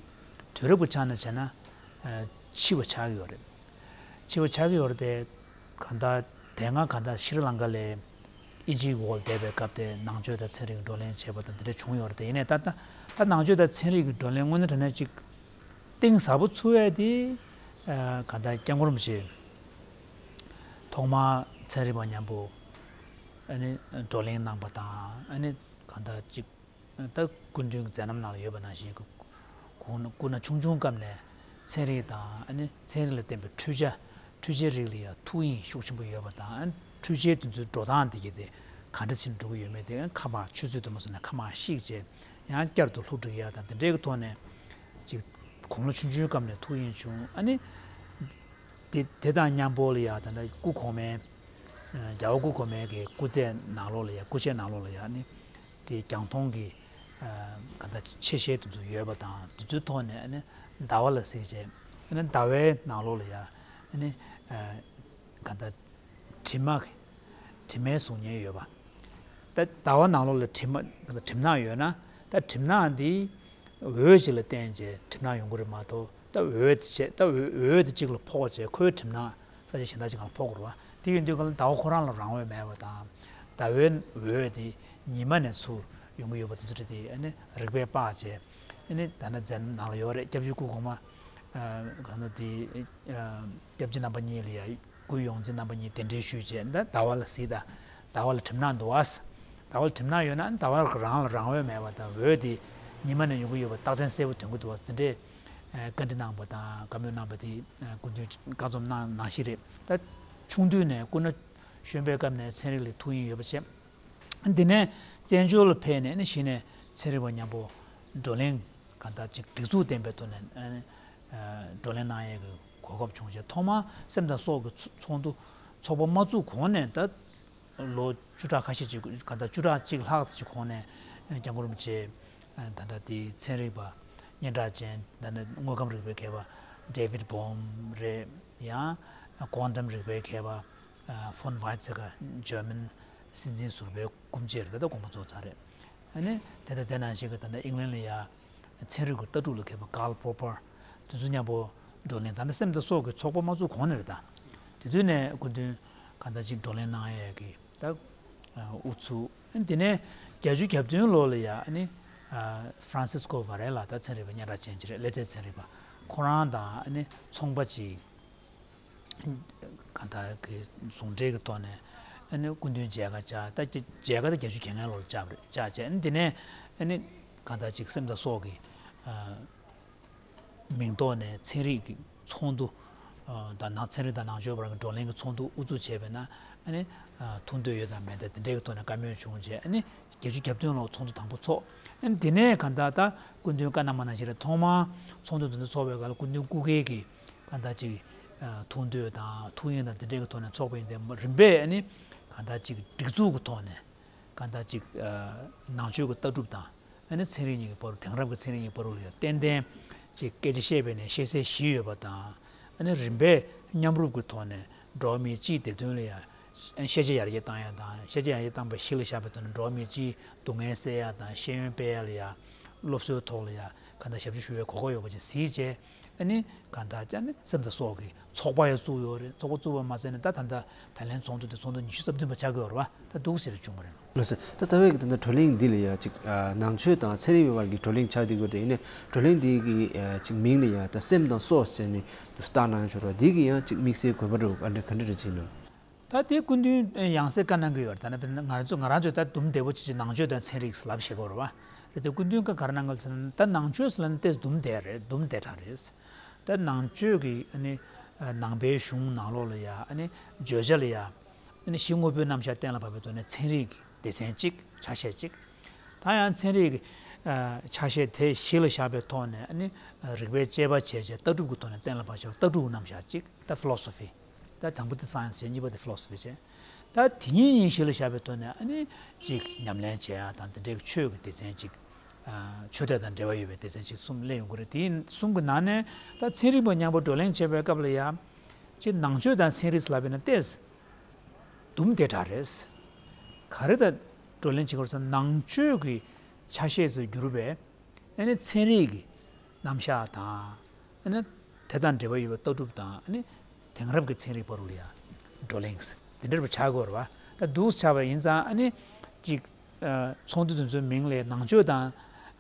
དུས་རབས་ཀྱི་ཆ་ནས་བྱས་ན་ཨ་ཕྱི་བ་ཆགས་ཀྱི་ཡོད་རེད། ཕྱི་བ་ཆགས་ཀྱི་ཡོད་རེད་དེ། གང་ལྟར་དེ་སྔ་གང་ལྟར་ཤྲི་ལང་ཀ་ལ་དབྱིན་ཇིའི་འོག་ལ་བསྡད་པའི་སྐབས་དེ་ནང་ཆོས་དང་ཚན་རིག་གི་བགྲོ་གླེང་བྱས་པ་དང་དེ་འདྲ་བྱུང་ཡོད་རེད་དེ། ཡིན་ནའི་ད་ལྟ་ད་ནང་ཆོས་དང་ཚན་རིག་གི་བགྲོ་གླེང་དངོས་གནས་དྲང་གནས་ཅིག་གཏིང་ཟབ་པོ་ཚུགས་ཡས་དེ་ཨ་གང་ལྟར་སྐྱབས་མགོན་རིན་པོ་ཆེ་ཐོག་མར་ཚན་རིག་པ་མཉམ་པོ་ཨ་ནི་བགྲོ་གླེང་གནང་པ་དང་། ཨ་ནི་གང་ལྟར་ཅིག་ད་སྐུ་མདུན་གྱི་མཛད་རྣམ་ནང་ལ་ཡོད་པ་ནང་བཞིན་གྱི་སྐུ་ན་སྐུ་ན་ཆུང་ཆུང་སྐབས་ནས་ཚན་རིག་དང་ཨ་ནི་ཚན་རིག་ལ་བརྟེན་པའི་འཕྲུལ་ཆས་འཕྲུལ་ཆས་རིགས་ལ་ཡང་ཐུགས་དབྱིངས་ཤུགས་ཆེན་པོ་ཡོད་པ་དང་། ཨ་ནི་འཕྲུལ་ཆས་དེ་ཚོའི་འགྲོ་སྟངས་དེ་གྱད་དེ་ག་འདྲ་ཞིག་འགྲོ་གི་ཡོད་མེད་དེ་ཁ་མར་ཆུ་ཚོད་དུ་མ་སོང་ནས་ཁ་མར་བཤིག་བྱས་ཡང་བསྐྱར་དུ་ལྷུག་འགྲོ་གི་ཡ་དང་དེ་འདྲའི་གི་ཐོག་ནས་ཅིག་དགུང་ལོ་ཆུང་ཆུང་སྐབས་ནས་ཐུགས་དབྱིངས་བྱུང་། ཨ་ནི་དེ་དེ་དང་མཉམ་པོ་ལ་ཡ་ད་ལྟ་སྐུ་གོང་མའི་རྒྱལ་བ་སྐུ་གོང་མའི་གི་སྐུ་ཚེ་ནང་ལོགས་ལ་ཡ་སྐུ་ཆས་ནང་ལོགས་ལ་ཡ་ནི་དེ་རྒྱང་མཐོང་གི་ག་ད་ཆེ་ཤེལ་དེ་ཚོ་ཡོད་པ་དང་དེ་ཚོའི་ཐོག་ནས་ཨ་ནི་ཟླ་བ་ལ་གཟིགས་བྱས། ཨ་ནི་ཟླ་བའི་ནང་ལོགས་ལ་ཡ་ཨ་ནི་ག་ད་གྲིབ་མ་གི་གྲིབ་མའི་གཟུགས་བརྙན་ཡོད་པ། ད་ཟླ་བ་ནང་ལོགས་ལ་གྲིབ་མ་གྲིབ་ནག་ཡོད་ན་ད་གྲིབ་ནག་འདི་འོད་ཅིག་ལ་བརྟེན་བྱས་གྲིབ་ནག་ཡོང་གི་རེད་མ་གཏོགས། ད་འོད་དེ་བྱས་ད་འོད་འོད་དེ་གཅིག་ལ་ཕོག་བྱས་ཁོའི་གྲིབ་ནག་ས་ཆ་གཞན་དག་ཅིག་ལ་ཕོག་གི་རེད་བ། དེ་ཡིན་དུས་གང་ལ་ཟླ་བ་ཁོ་རང་ལ་རང་འོད་མེད་པ་དང་། ཟླ་བའི་འོད་དེ་ཉི་མ་ནས་ཚུར་ཡོང་གི་ཡོད་པ་དེ་ཚོ་རེད་དེ། ཨ་ནི་རིག་པས་དཔག་བྱས་ཨ་ནི་ད་ནི་མཛད་རྣམ་ནང་ལ་ཡོད་རེད། སྐྱབས་རྗེ་སྐུ་གོང་མ་གང་ལྟར་དེ་སྐྱབས་རྗེ་རྣམ་པ་གཉིས་ལ་ཡ། སྐུའི་ཡོངས་འཛིན་རྣམ་པ་གཉིས་གདན་འདྲེན་ཞུས་རྗེས་ད་ཟླ་བ་ལ་གཟིགས། ད་ཟླ་བ་ལ་གྲིབ་ནག་འདུག་བ། ཟླ་བ་ལ་གྲིབ་ནག་ཡོད་ན་ཟླ་བ་རང་ལ་རང་འོད་མེད་པ་དང་འོད་དེ་ཉི་མ་ནས་ཡོང་གི་ཡོད་པ་རྟགས་མཚན་གསལ་པོ་ཐོན་གྱི་འདུག་བ། དེ་འདྲས་བཀའ་འདྲི་གནང་པ་དང་བཀའ་མོལ་གནང་པ་དེ་སྐུ་མདུན་བཀའ་རྩོམ་གནང་ནང་བཞིན་རེད། ད་ཆུང་དུས་ནས་སྐུ་ན་གཞོན་པའི་སྐབས་ནས་ཚན་རིག་ལ་ཐུགས་དབྱིངས་ཡོད་པ་བྱས། འདི་ནས་བཙན་བྱོལ་ལ་ཕེབས་ནས་ནི་གཞི་ནས་ཚན་རིག་པ་མཉམ་པོ་བགྲོ་གླེང་གང་ལྟར་ཅིག་སྒྲིག་འཛུགས་ལྡན་པའི་ཐོག་ནས་ཨ་ནི་བགྲོ་གླེང་གནང་ཡས་ཀྱི་གོ་སྐབས་བྱུང་རྗེས་ཐོག་མར་སེམས་དང་སྲོག་གི་ཚོགས་འདུ་ཚོགས་པ་མ་བཙུགས་གོང་ནས་ད་ལོ་བཅུ་ཕྲག་ཁ་ཤས་ཅིག་གང་ལྟར་བཅུ་ཕྲག་གཅིག་ལྷག་ཙམ་ཅིག་གོང་ནས་སྐྱབས་མགོན་རིན་པོ་ཆེ་ད་ལྟ་དེ་ཚན་རིག་པ་སྙན་གྲགས་ཅན་ད་ནི་དངོས་ཁམས་རིག་པའི་མཁས་པ་David Bohm རེད། ཡང་ཀོན་ཊམ་རིག་པའི་མཁས་པ་ཕོན་ཝའི་ཛེ་ཀེར་ཇར་མན་སྲིད་འཛིན་ཟུར་པའི་སྐུ་མཆེད་རེད། ད་ལྟ་དགོངས་པ་རྫོགས་ཚར་རེད། ཨ་ནི་དེ་དང་དེ་ནང་བཞིན་གྱི་ད་ལྟ་ཨིང་ལན་ལ་ཡ་ཚན་རིག་གི་ལྟ་གྲུབ་ལ་མཁས་པ་Karl Popper དེ་ཚོ་མཉམ་པོ་བགྲོ་གླེང་། ད་ནི་སེམས་དང་སྲོག་གི་ཚོགས་པ་མ་བཙུགས་གོང་ནས་རེད། ད་དེ་དུས་ནས་སྐུ་མདུན་གང་ལྟར་ཅིག་བགྲོ་གླེང་གནང་ཡས་ཀྱི་ད་དབུ་ཚུགས། ཨ་ནི་དེ་ནས་བརྒྱད་ཅུ་གྱ་བདུན་ལོ་ལ་ཡ་ཨ་ནི་Francisco Varela ད་ཚན་རིག་པ་སྙན་གྲགས་ཅན་ཅིག་རེད། ལེ་ཚན་ཚན་རིག་པ་ཁོ་རང་དང་ཨ་ནི་ཚོང་པ་ཅིག་གང་ལྟར་གི་ཟུང་འབྲེལ་གྱི་ཐོག་ནས་ཨ་ནི་སྐུ་མདུན་མཇལ་ཁ་བཅར། ད་མཇལ་ཁ་ད་བརྒྱད་ཅུ་གྱ་ལྔའི་ལོར་བཅར་བ་རེད། བཅར་བྱས་ཨ་ནི་དེ་ནས་ཨ་ནི་གང་ལྟར་ཅིག་སེམས་དང་སྲོག་གི་མིང་ཐོག་ནས་ཚན་རིག་གི་ཚོགས་འདུ་དང་ནང་ཚན་རིག་དང་ནང་ཆོས་བར་གྱི་བགྲོ་གླེང་གི་ཚོགས་འདུ་དབུ་འཛུགས་བྱས་པས་ན་ཨ་ནི་ཐུགས་འདོད་ཡོད་དམ་མེད་དམ་དེ་འདྲའི་གི་ཐོག་ནས་བཀའ་མོལ་བྱུང་བྱས་ཨ་ནི་བརྒྱད་ཅུ་གྱ་བདུན་ལོར་ཚོགས་འདུ་དང་པོ་ཚོགས། ཨ་ནི་དེ་ནས་གང་ལྟར་ད་སྐུ་མདུན་བཀའ་གནང་མ་གནང་ཞིག་རེད། ཐོག་མར་ཚོགས་འདུ་དེ་ཚོ་ཚོགས་པའི་སྐབས་ལ་སྐུ་མདུན་སྐུ་སྒེར་གྱི་གང་ལྟར་ཅིག་ཐུགས་འདོད་དང་ཐུགས་གཡེང་དང་དེ་འདྲའི་གི་ཐོག་ནས་ཚོགས་པ་ཡིན་ཏེ་རིམ་པས་ཨ་ནི་གང་ལྟར་ཅིག་སྒྲིག་འཛུགས་ཀྱི་ཐོག་ནས་གང་ལྟར་ཅིག་ནང་ཆོས་ཀྱི་ལྟ་གྲུབ་དང་ཨ་ནི་ཚན་རིག་གཉིས་ཀྱི་བར་དུ་དེང་རབས་ཀྱི་ཚན་རིག་གཉིས་ཀྱི་བར་དུ་ལ་ཡང་ཏན་ཏན་ཅིག་སྐད་ཆ་བཤད་པའི་ནས་བཤད་སའི་གཞི་ཡོད་པ་དང་ཨ་ནི་རིམ་པས་མཉམ་རུབ་ཀྱི་ཐོག་ནས་འགྲོ་བ་མིའི་སྤྱིའི་བདེ་དོན་ལ་ཡང་ཤེས་བྱ་ཡར་རྒྱས་བཏང་ཡ་དང་ཤེས་བྱ་ཡར་རྒྱས་བཏང་པ་གཞི་ལ་བཞག་པའི་ཐོག་ནས་འགྲོ་བ་མིའི་སྤྱིའི་སྡུག་བསྔལ་སེལ་ཡ་དང་ཤེས་ཡོན་སྤེལ་ཡ་ལ་ཡང་སློབ་གསོའི་ཐོག་ལ་ཡང་གང་ལྟར་ཞབས་ཕྱི་ཞུ་བའི་གོ་སྐབས་ཡོད་པ་ཅིག་གཟིགས་བྱས། ཨ་ནི་གང་ལྟར་ཅིག་ཨ་ནི་སེམས་དང་སྲོག་གི་ཚོགས་པ་ཡང་བཙུགས་ཡོད་རེད། ཚོགས་པ་བཙུགས་པ་མ་ཟད་ནས་ད་ད་ལྟ་ད་ལན་ཚོགས་འདུ་དེ་ཚོགས་འདུ་ཉི་ཤུ་རྩ་བདུན་པ་ཆགས་ཀྱི་ཡོད་རེད་བ། ད་འདུག་ཟེར་བྱུང་བ་རེད། ལགས་སོ། ད་ལྟ་བའི་གི་ད་ལྟ་བགྲོ་གླེང་འདི་ལ་ཡ་ཅིག་ནང་ཆོས་དང་ཚན་རིག་པའི་བར་གྱི་བགྲོ་གླེང་ཆགས་བསྡད་ཡོད་རེད། ཡིན་ནའི་བགྲོ་གླེང་འདི་གི་ཅིག་མིང་ལ་ཡ་ད་སེམས་དང་སྲོག་ཟེར་ནས་འདུག་བཏགས་གནང་ཡོད་རེད་བ། འདི་གི་ཡང་ཅིག་དམིགས་བསལ་དགོས་པ་རེད་བ། ག་འདྲ་ག་འདྲ་རེད་ཅེ་ན། ད་དེ་སྐུ་མདུན་ཡང་སེ་བཀའ་གནང་གི་ཡོད་རེད། ད་ནི་ང་རང་ཚོ་ང་རང་ཚོས་ད་འདུམ་བདེ་པོ་བྱེད་ཆེད་ནང་ཆོས་དང་ཚན་རིག་ལབ་བྱེད་དགོས་རེད་བ། རེད་དེ་སྐུ་མདུན་བཀའ་ག་རེ་གནང་གི་ཟེར་ན་ད་ནང་ཆོས་ཟེར་ན་ཏོག་ཙམ་འདུམ་བདེ་རེད། འདུམ་བདེ་དྲགས་རེད། ད་ནང་ཆོས་ཀྱི་ཨ་ནི་ནང་པའི་གཞུང་ནང་ལོགས་ལ་ཡ་ཨ་ནི་བརྗོད་བྱ་ལ་ཡ་ཨ་ནི་གཞི་དངོས་པོའི་རྣམ་གཞག་གཏན་ལ་ཕབ་པའི་ཐོག་ནས་ཚན་རིག་གི་སྡེ་ཚན་གཅིག་ཆ་ཤས་གཅིག་ད་ཡང་ཚན་རིག་གི་ཆ་ཤས་དེ་གཞི་ལ་བཞག་པའི་ཐོག་ནས་ཨ་ནི་རིག་པའི་དཔྱད་པ་བྱས་བྱས་ལྟ་གྲུབ་ཀྱི་ཐོག་ནས་གཏན་ལ་ཕབ་བྱས་ལྟ་གྲུབ་ཀྱི་རྣམ་གཞག་གཅིག་ད་ཕི་ལོ་སོ་ཕི། ད་དང་པོ་དེ་སའེན་སི་བྱས། གཉིས་པ་དེ་ཕི་ལོ་སོ་ཕི་བྱས། ད་དེ་གཉིས་གཉིས་གཞི་ལ་བཞག་པའི་ཐོག་ནས་ཨ་ནི་གཅིག་ཉམས་ལེན་བྱེད་ཡ་དང་དེ་འདྲའི་ཆོས་ཀྱི་སྡེ་ཚན་གཅིག་ཆོས་དད་དང་འབྲེལ་བ་ཡོད་པའི་སྡེ་ཚན་གཅིག་གསུམ་སླེབས་ཡོང་གི་རེད། དེ་གསུམ་གྱི་ནང་ནས་ད་ཚན་རིག་པ་མཉམ་པོ་བགྲོ་གླེང་བྱེད་པའི་སྐབས་ལ་ཡ་གཅིག་ནང་ཆོས་དང་ཚན་རིག་ལབ་པ་ཡིན་ན་ཏོག་ཙམ་འདུམ་བདེ་དྲགས་རེད། ག་རེ་ད་བགྲོ་གླེང་བྱེད་དགོས་ཟེར་ན་ནང་ཆོས་ཀྱི་ཆ་ཤས་སུ་གྱུར་པའི་ཨ་ནི་ཚན་རིག་གི་རྣམ་གཞག་དང་། ཨ་ནི་དེ་དང་འབྲེལ་བ་ཡོད་པའི་ལྟ་གྲུབ་དང་ཨ་ནི་དེང་རབས་ཀྱི་ཚན་རིག་བར་ལ་ཡང་བགྲོ་གླེང་དེ་འདྲ་བ་ཆགས་ཀྱི་ཡོད་རེད་བ། ད་འདུག་ཆགས་པ་ཡིན་ཙང་ཨ་ནི་ཅིག་ཚོགས་འདུ་དེ་ཚོའི་མིང་ལ་ནང་ཆོས་དང་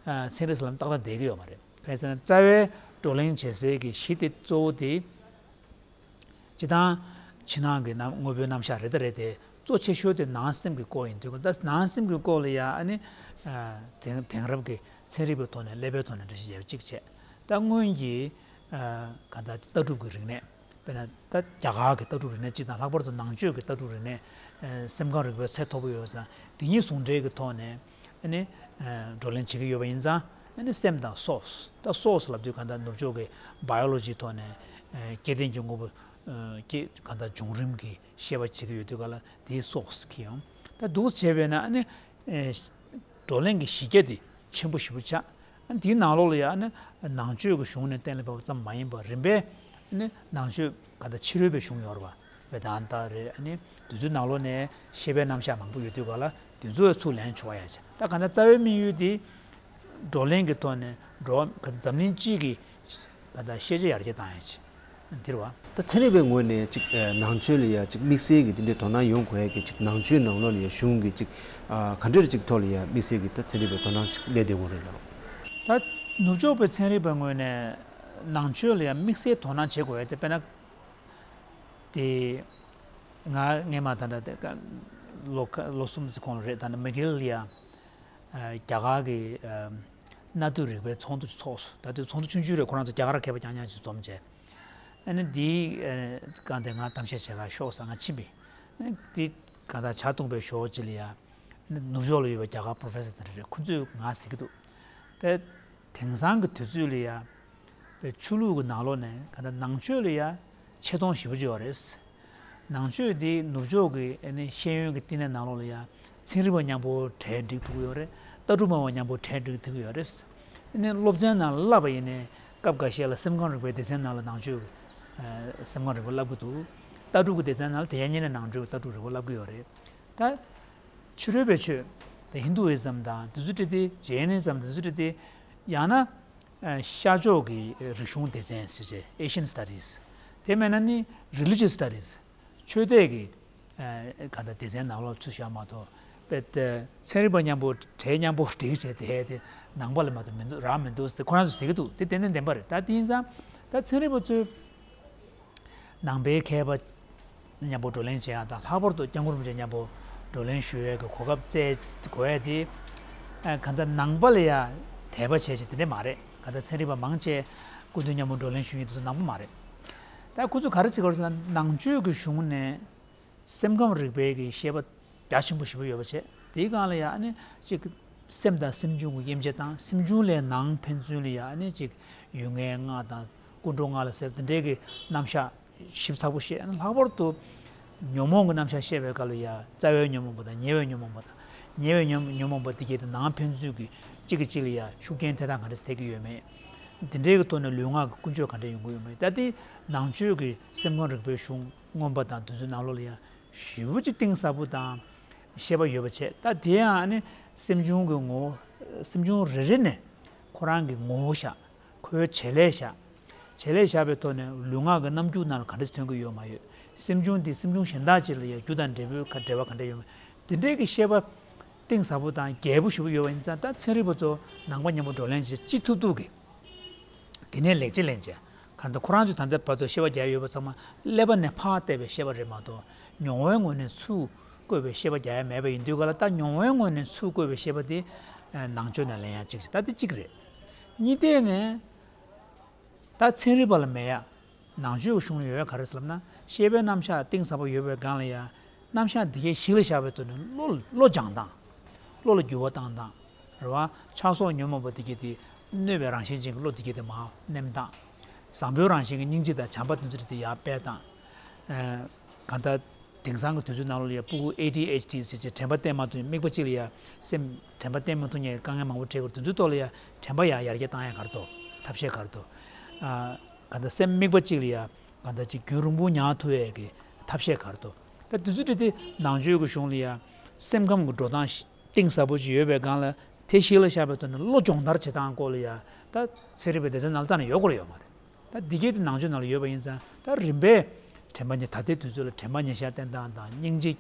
ཚན་རིག་ཟེར་ལབ་ན་ཏག་ཏག་བསྡད་ཀྱི་ཡོད་མ་རེད། གང་ཡིན་ཟེར་ན་རྩ་བའི་བགྲོ་གླེང་བྱེད་སའི་གི་གཞི་དེ་གཙོ་བོ་དེ། སྤྱིར་བཏང་ཕྱི་ནང་གི་རྣམ་དངོས་པོའི་རྣམ་གཞག་རེད་ད་རེད་དེ་གཙོ་ཆེ་ཤོས་དེ་ནང་སེམས་ཀྱི་སྐོར་ཡིན་དུས་ད་ནང་སེམས་ཀྱི་སྐོར་ལ་ཡ་ཨ་ནི་དེང་དེང་རབས་ཀྱི་ཚན་རིག་པའི་ཐོག་ནས་ཀླད་པའི་ཐོག་ནས་འགྲེལ་བཤད་བྱས་པ་གཅིག་བྱས། ད་སྔོན་གྱི་གང་ལྟར་ལྟ་གྲུབ་ཀྱི་རིག་གནས་དཔེར་ན་ད་རྒྱ་གར་གྱི་ལྟ་གྲུབ་རིག་གནས་སྤྱི་དང་ལྷག་པར་དུ་ནང་ཆོས་ཀྱི་ལྟ་གྲུབ་རིག་གནས་སེམས་ཁམས་རིག་པའི་ཚད་མཐོ་པོ་ཡོད་ཙང་དེ་གཉིས་ཟུང་འབྲེལ་གྱི་ཐོག་ནས། ཨ་ནི་བགྲོ་གླེང་བྱེད་ཀྱི་ཡོད་པ་ཡིན་ཙང་ཨ་ནི་སེམས་དང་སྲོག་ད་སྲོག་ལབ་དུས་གང་ལྟར་ནུབ་ཕྱོགས་ཀྱི་བྷ་ཡོ་ལོ་ཇིའི་ཐོག་ནས་སྐྱེ་ལྡན་གྱི་དངོས་པོ་སྐྱེ་གང་ལྟར་བྱུང་རིམ་གྱི་བཤད་པ་བྱེད་ཀྱི་ཡོད་དུས་ག་ལ་དེའི་སྲོག་ཁེལ་ཡོང་། ད་འདུག་བྱས་པས་ན་ཨ་ནི་བགྲོ་གླེང་གི་གཞི་རྒྱ་དེ་ཆེན་པོ་ཞེ་པོ་ཆགས། ཨ་ནི་དེའི་ནང་ལོགས་ལ་ཡང་ཨ་ནི་ནང་ཆོས་ཀྱི་གཞུང་ནས་གཏན་ལ་ཕབ་པ་ཙམ་མ་ཡིན་པར་རིམ་པས་ཨ་ནི་ནང་ཆོས་གང་ལྟར་ཕྱི་རོལ་པའི་གཞུང་ཡོད་རེད་བ། བེ་དཱན་ཏ་རེད། ཨ་ནི་དེ་ཚོའི་ནང་ལོགས་ནས་བཤད་པའི་རྣམ་གཞག་མང་པོ་ཡོད་དུས་ག་ལ་དེ་ཚོ་ཚུར་ལེན་ཆོག་ཡ་ཆེ། ད་ག་ན་རྩ་བའི་དམིགས་ཡུལ་དེ་བགྲོ་གླེང་གི་ཐོག་ནས་འགྲོ་བ་འཛམ་གླིང་སྤྱི་གི་ག་ད་ཤེས་བྱ་ཡར་རྒྱས་བཏང་ཡ་ཆེ་འདིར་བ། ད་ཚན་རིག་པའི་ངོས་ནས་ཅིག་ནང་ཆོས་ལ་ཡ་ཅིག་དམིགས་བསལ་གྱི་དེ་འདྲའི་དོ་སྣང་ཡོང་དགོས་ཡ་གི་ཅིག་ནང་ཆོས་ནང་ལོགས་ལ་ཡ་གཞུང་གི་ཅིག་ག་འདྲ་ཅིག་ཐོག་ལ་ཡ་དམིགས་བསལ་གྱི་ད་ཚན་རིག་པའི་དོ་སྣང་ཅིག་སླེབས་བསྡད་ཡོད་རེད་ལགས། ད་ནུབ་ཕྱོགས་པའི་ཚན་རིག་པའི་ངོས་ནས་ནང་ཆོས་ལ་ཡ་དམིགས་བསལ་དོ་སྣང་བྱེད་དགོས་ཡ་དེ་དཔེར་ན། དེ། ང་སྔས་མ་ད་ལྟ་དེ་ཀ་ལོ་ཁ་ལོ་གསུམ་ཙམ་གོང་ལ་རེད། ད་ནི་མི་གྷེལ་ལ་ཡ་རྒྱ་གར་གྱི་གནའ་དུས་རིག་པའི་ཚོགས་འདུ་ཚོགས་སོང་། ད་དུས་ཚོགས་འདུ་ཆུང་ཆུང་རེད། ཁོ་རང་ཚོ་རྒྱ་གར་མཁས་པ་རྐྱང་རྐྱང་ཞིག་འཛོམས་བྱས། ཨ་ནི་འདིའི་སྒང་དེ་ང་གཏམ་བཤད་བྱེད་ག་ཤོག་ཟེར་ང་ཕྱིན་པས། ཨ་ནི་འདི་གང་ལྟར་ཇ་འཐུང་པའི་ཞོར་གཅིག་ལ་ཡ། ནུབ་ཕྱོགས་ལ་ཡོད་པའི་རྒྱ་གར་པོ་རོ་ཕེ་སར་དེ་འདྲ་རེད། ཁོ་ཚོས་ང་ཟེར་གྱི་འདུག་དེ་དེང་སང་གི་དུས་ཚོད་ལ་ཡ། པའི་ཆོས་ལུགས་ཀྱི་ནང་ལོགས་ནས་ག་ད་ནང་ཆོས་ལ་ཡ་ཆེ་མཐོང་ཞེ་པོ་ཅིག་ཡོད་རེད། ནང་ཆོས་འདི་ནུབ་ཕྱོགས་ཀྱི་ཨ་ནི་ཤེས་ཡོན་གྱི་བསྟི་གནས་ནང་ལོགས་ལ་ཡ་ཚན་རིག་པ་མཉམ་པོ་གྲལ་སྒྲིག་ཐུབ་ཀྱི་ཡོད་རེད། ལྟ་གྲུབ་སྨྲ་བ་མཉམ་པོ་གྲལ་སྒྲིག་ཐུབ་ཀྱི་ཡོད་རེད། ཨ་ནི་སློབ་ཚན་ནང་ལ་བསླབ་པ་ཡིན་ནའི་སྐབས་འགའ་ཤས་ལ་སེམས་ཁམས་རིག་པའི་སྡེ་ཚན་ནང་ལ་ནང་ཆོས་ཀྱི་སེམས་ཁམས་རིག་པ་བསླབ་ཀྱི་འདུག་ལྟ་གྲུབ་ཀྱི་སྡེ་ཚན་ནང་ལ་དེ་ཡང་ཉིན་རེ་ནང་ཆོས་ཀྱི་ལྟ་གྲུབ་རིག་པ་བསླབ་ཀྱི་ཡོད་རེད། ད། ཕྱི་རོལ་པའི་ཆོས། དེ་ཧིན་དུ་ཨི་ཛམ་དང་དེ་ཚོ་འདྲ་དེ་ཇེ་ནི་ཛམ་དེ་ཚོ་འདྲ་དེ་ཡང་ན་ཨ་ཤར་ཕྱོགས་ཀྱི་རིག་གཞུང་སྡེ་ཚན་ཟེར་བྱས་Asian Studies། དེ་མེད་ན་ནི་Religious Studies། ཆོས་དད་ཀྱི་ཨ་ག་ད་སྡེ་ཚན་ནང་ལོགས་ཚུད་བཞག་མ་གཏོགས་དཔེ་དེ་ཚན་རིག་པ་མཉམ་པོ་གྲལ་མཉམ་པོ་སྒྲིག་བྱས་དེ་དེ་ནང་པ་ལ་མ་གཏོགས་མི་འདུག་རག་མི་འདུག་ཟེར་ཁོ་རང་ཚོས་ཟེར་གྱི་འདུག་དེ་ཏན་ཏན་བདེན་པ་རེད། ད་དེ་ཡིན་ཙང་ད་ཚན་རིག་པ་ཚོས། ནང་པའི་མཁས་པ་མཉམ་པོ་བགྲོ་གླེང་བྱེད་ཡག་དང་། ལྷག་པར་དུ་སྐྱབས་མགོན་རིན་པོ་ཆེ་མཉམ་པོ་བགྲོ་གླེང་ཞུ་ཡས་ཀྱི་གོ་སྐབས་བཙལ་དགོས་ཡས་དེ། ཨ། གང་ལྟར་ནང་པ་ལ་ཡ་དད་པ་བྱས་བྱས་དེ་འདྲས་མ་རེད། གང་ལྟར་ཚན་རིག་པ་མང་ཆེ་སྐུ་མདུན་མཉམ་པོ་བགྲོ་གླེང་ཞུ་མཁན་དེ་ཚོ་ནང་པ་མ་རེད། ད་ཁོ་ཚོས་ག་རེ་བྱེད་ཀྱི་ཡོད་རེད་ཟེར་ན། ནང་ཆོས་ཀྱི་གཞུང་ནས་སེམས་ཁམས་རིག་པའི་གི་བཤད་པ་རྒྱ་ཆེན་པོ་ཞེ་པོ་ཡོད་པ་བྱས། དེའི་སྒང་ལ་ཡ་ཨ་ནི་ཅིག་སེམས་དང་སེམས་བྱུང་གི་དབྱེ་འབྱེད་དང་། སེམས་བྱུང་ལས་ནང་ཕན་ཚུན་ལ་ཡ་ཨ་ནི་ཅིག་ཡུལ་ངེས་ལྔ་དང་ཀུན་འགྲོ་ལྔ་ལ་ཟེར་དེ་འདྲའི་གི་རྣམ་གཞག་ཞིབ་ཚགས་པོ་བཤད། ཨ་ནི་ལྷག་པར་དུ་ཉོན་མོངས་ཀྱི་རྣམ་གཞག་བཤད་པའི་སྐབས་ལ་ཡ། རྩ་བའི་ཉོན་མོངས་པ་དང་ཉེ་བའི་ཉོན་མོངས་པ་དང་། ཉེ་བའི་ཉོན་ཉོན་མོངས་པ་དེ་གྱད་དེ་ནང་ཕན་ཚུན་གྱི་གཅིག་གིས་གཅིག་ལ་ཡ་ཤུགས་རྐྱེན་ཐེབས་སྟངས་ག་འདྲ་ཐེབས་ཀྱི་ཡོད་མེད། དེ་འདྲའི་གི་ཐོག་ནས་ལུས་ངག་གི་ཀུན་སྤྱོད་ག་འདྲ་ཡོང་གི་ཡོད་མེད། ད་དེ་ནང་ཆོས་ཀྱི་སེམས་ཁམས་རིག་པའི་གཞུང་མངོན་པ་དང་དེ་ཚོའི་ནང་ལོགས་ལ་ཡ་ཞེ་པོ་ཅིག་གཏིང་ཟབ་པོ་དང་བཤད་པ་ཡོད་པ་བྱས། ད་དེ་ཡང་ཨ་ནི་སེམས་བྱུང་གི་ངོ་བོ། སེམས་བྱུང་རེ་རེ་ནས་ཁོ་རང་གི་ངོ་བོ་བཞག་ཁོའི་བྱེད་ལས་བཞག་བྱེད་ལས་བཞག་པའི་ཐོག་ནས་ལུས་ངག་གི་རྣམ་འགྱུར་ནང་ལ་ག་འདྲ་ཐོན་གྱི་ཡོད་མ་ཡོད། སེམས་བྱུང་འདི་སེམས་བྱུང་གཞན་དག་ཅིག་ལ་ཡང་རྒྱུ་དང་འབྲས་བུའི་ག་འབྲེལ་བ་ག་འདྲ་ཡོད་མེད། དེ་འདྲའི་གི་བཤད་པ་གཏིང་ཟབ་པོ་དང་རྒྱས་པོ་ཞེ་པོ་ཡོད་པ་ཡིན་ཙང་། ད་ཚན་རིག་པ་ཚོ་ནང་པ་མཉམ་པོ་བགྲོ་གླེང་བྱེད་ཅི་ཐུབ་ཐུབ་ཀྱིས། དེ་ནས་ལེགས་ཆ་ལེན་བྱས། གང་ལྟར་ཁོ་རང་ཚོས་ད་ལྟ་བར་དུ་བཤད་པ་རྒྱག་ཡོད་པ་ཚང་མ་ཀླད་པ་ནས་ཕར་བལྟས་པའི་བཤད་པ་རེད་མ་གཏོགས། མྱོང་བའི་ངོས་ནས་ཚུར་བཀོད་པའི་བཤད་པ་རྒྱག་ཡ་མེད་པ་ཡིན་དུས་ག་ལ། ད་མྱོང་བའི་ངོས་ནས་ཚུར་བཀོད་པའི་བཤད་པ་དེ་ནང་ཆོས་ནས་ལེན་ཡ་གཅིག་རེད། ད་དེ་གཅིག་རེད། གཉིས་ཐད་ནས་ད་ཚན་རིག་པ་ལ་མེད་ཡ། ནང་ཆོས་ཀྱི་གཞུང་ལ་ཡོད་ཡ་ག་རེ་ཟེར་ལབ་ན། བཤད་པའི་རྣམ་གཞག་གཏིང་ཟབ་པོ་ཡོད་པའི་སྒང་ལ་ཡ། རྣམ་གཞག་འདི་གའི་གཞི་ལ་བཞག་པའི་ཐོག་ནས་བློ་བློ་སྦྱང་སྟངས། བློ་ལ་འགྱུར་བ་བཏང་སྟངས་རེད་བ། ཆགས་སོགས་ཉོན་མོངས་པ་འདི་གའི་དེ་གནོད་པའི་རང་བཞིན་ཅན་གྱི་བློ་འདི་གའི་དེ་མར་ནེམ་སྟངས། བཟང་པོའི་རང་བཞིན་གྱི་སྙིང་རྗེ་དང་བྱམས་པ་དེ་ཚོ་དེ་ཡར་སྤེལ་སྟངས། ཨ། གང་ལྟར་དེང་སང་གི་དུས་ཚོད་ནང་ལོགས་ལ་ཡ་ཕྲུ་གུ་ཨེ་ཌི་ཨེཆ་ཌི་ཟེར་བྱས་དྲན་པ་བསྟེན་མ་ཐུབ། དམིགས་པ་གཅིག་ལ་ཡ་སེམས་དྲན་པ་བསྟེན་མ་ཐུབ་མཁན་དཀའ་ངལ་མང་པོ་འཕྲད་ཀྱི་ཡོད། དེ་ཚོའི་ཐོག་ལ་ཡ་དྲན་པ་ཡར་ཡར་རྒྱས་བཏང་ཡ་ག་རེ་འདུག་ཐབས་ཤེས་ག་རེ་འདུག་ཨ། གང་ལྟར་སེམས་དམིགས་པ་གཅིག་ལ་ཡ། གང་ལྟར་ཅིག་རྒྱུན་རིང་པོ་ཉར་ཐུབ་ཡས་ཀྱི་ཐབས་ཤེས་ག་རེ་འདུག་ད་དེ་ཚོ་དེ་དེ་ནང་ཆོས་ཀྱི་གཞུང་ལ་ཡ་སེམས་ཁམས་ཀྱི་འགྲོ་སྟངས་ཤིག་གཏིང་ཟབ་པོ་ཅིག་ཡོད་པའི་སྒང་ལ། དེ་གཞི་ལ་བཞག་པའི་ཐོག་ནས་བློ་སྦྱོང་བརྡར་བྱེད་སྟངས་སྐོར་ལ་ཡ་ད་ཚན་རིག་པའི་སྡེ་ཚན་ནང་ལ་རྩ་ནས་ཡོད་དགོས་རེད་ཡོད་མ་རེད། ད་འདི་གའི་དེ་ནང་ཆོས་ནང་ལ་ཡོད་པ་ཡིན་ཙང་། ད་རིམ་པས་དྲན་པ་ཉེ། ད་ལྟའི་དུས་ཚོད་ལ་དྲན་པ་ཉེར་བཞག་བསྟེན་སྟངས་དང་། སྙིང་རྗེ་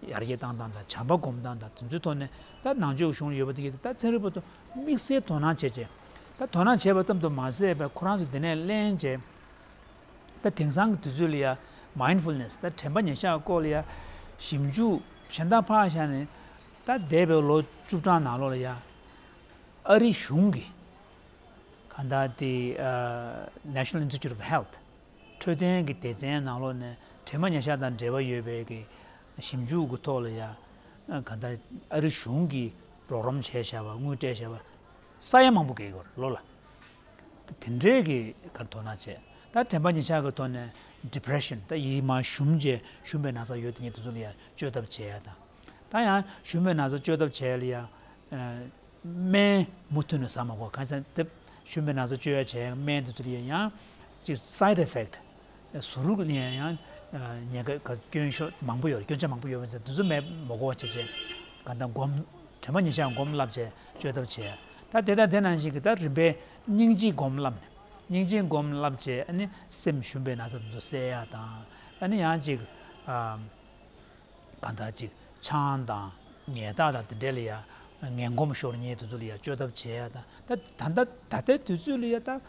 ཡར་རྒྱས་བཏང་སྟངས་དང་། བྱམས་པ་སྒོམ་སྟངས་དང་། དེ་ཚོའི་ཐོག་ནས་ད་ནང་ཆོས་ཀྱི་གཞུང་ལ་ཡོད་པ་དེ་གའི་དེ་ད་ཚན་རིག་པ་ཚོ་དམིགས་བསལ་དོ་སྣང་བྱས་བྱས། ད་དོ་སྣང་བྱས་པ་ཙམ་དུ་མ་ཟད་པའི་ཁོ་རང་ཚོས་དེ་ནས་ལེན་བྱས། ད་དེང་སང་གི་དུས་ཚོད་ལ་ཡ་མའིན་ཌ་ཕུལ་ནེ་སི། ད་དྲན་པ་ཉེར་བཞག་སྐོར་ལ་ཡ་ཞིབ་འཇུག་གཞན་དག་ཕར་བཞག་ནས། ད་འདས་པའི་ལོ་བཅུ་གྲངས་ནང་ལོགས་ལ་ཡ་ཨ་རི་གཞུང་གིས་གང་ལྟར་དེ། ཨ། National Institute of Health འཕྲོད་བསྟེན་གྱི་སྡེ་ཚན་ནང་ལོགས་ནས་དྲན་པ་ཉེར་བཞག་དང་འབྲེལ་བ་ཡོད་པའི་གི་ཞིབ་འཇུག་གི་ཐོག་ལ་ཡ། ཨ། གང་ལྟར་ཨ་རི་གཞུང་གིས་རོགས་རམ་བྱས་བཞག་པ། དངུལ་སྤྲད་བཞག་པ་ས་ཡ་མང་པོ་བརྒལ་གྱི་ཡོད་རེད་ལོ་ལ། དེ་འདྲའི་གི་ག་རེ་དོ་སྣང་བྱས། ད་དྲན་པ་ཉེར་བཞག་གི་ཐོག་ནས་ཌི་པི་རེ་ཤན། ད་ཡིད་མ་ཞུམ་བྱས་ཞུམ་པའི་ན་ཚ་ཡོད་དེ་ཉིད་དེ་ཚོ་ལ་ཡ་བཅོས་ཐབས་བྱས་ཡ་དང་། ད་ཡང་ཞུམ་པའི་ན་ཚ་བཅོས་ཐབས་བྱས་ལ་ཡ། ཨ། སྨན་མུ་མཐུད་ནས་ཟ་མ་དགོས། གང་ཟེར་ན་དེ་ཞུམ་པའི་ན་ཚ་བཅོས་ཡ་བྱས་སྨན་དེ་ཚོ་ལ་ཡ་ཡང་ཅིག་སའེ་ཌི་ཨེ་ཕེག་ཊི། ཟུར་ལ་ཡ་ཡང་ཉེན་ཁ་གི་སྐྱོན་ཤོས་མང་པོ་ཡོད་རེད། སྐྱོན་ཆ་མང་པོ་ཡོད་པ་ཡིན་ཙང་། དེ་ཚོ་མེད་མ་དགོས་པ་བྱས་བྱས། གང་ལྟར་སྒོམ། དྲན་པ་ཉེར་བཞག་སྒོམ་བསླབ་བྱས་བཅོས་ཐབས་བྱས། ད་དེ་དང་དེ་ནང་བཞིན་གྱི་ད་རིམ་པས་སྙིང་རྗེ་སྒོམ་བསླབ་ནས། སྙིང་རྗེ་སྒོམ་བསླབ་བྱས། ཨ་ནི་སེམས་ཞུམ་པའི་ན་ཚ་དེ་ཚོ་སེལ་ཡ་དང་། ཨ་ནི་ཡང་ཅིག་ཨ། གང་ལྟར་ཅིག་ཆང་དང་ཉལ་ཐག་དང་དེ་འདྲ་ལ་ཡ། ངན་གོམས་ཤོར་མཁན་དེ་ཚོ་ལ་ཡ་བཅོས་ཐབས་བྱས་ཡ་དང་། ད་ད་ད་ད་ལྟའི་དུས་ཚོད་ལ་ཡ། ད་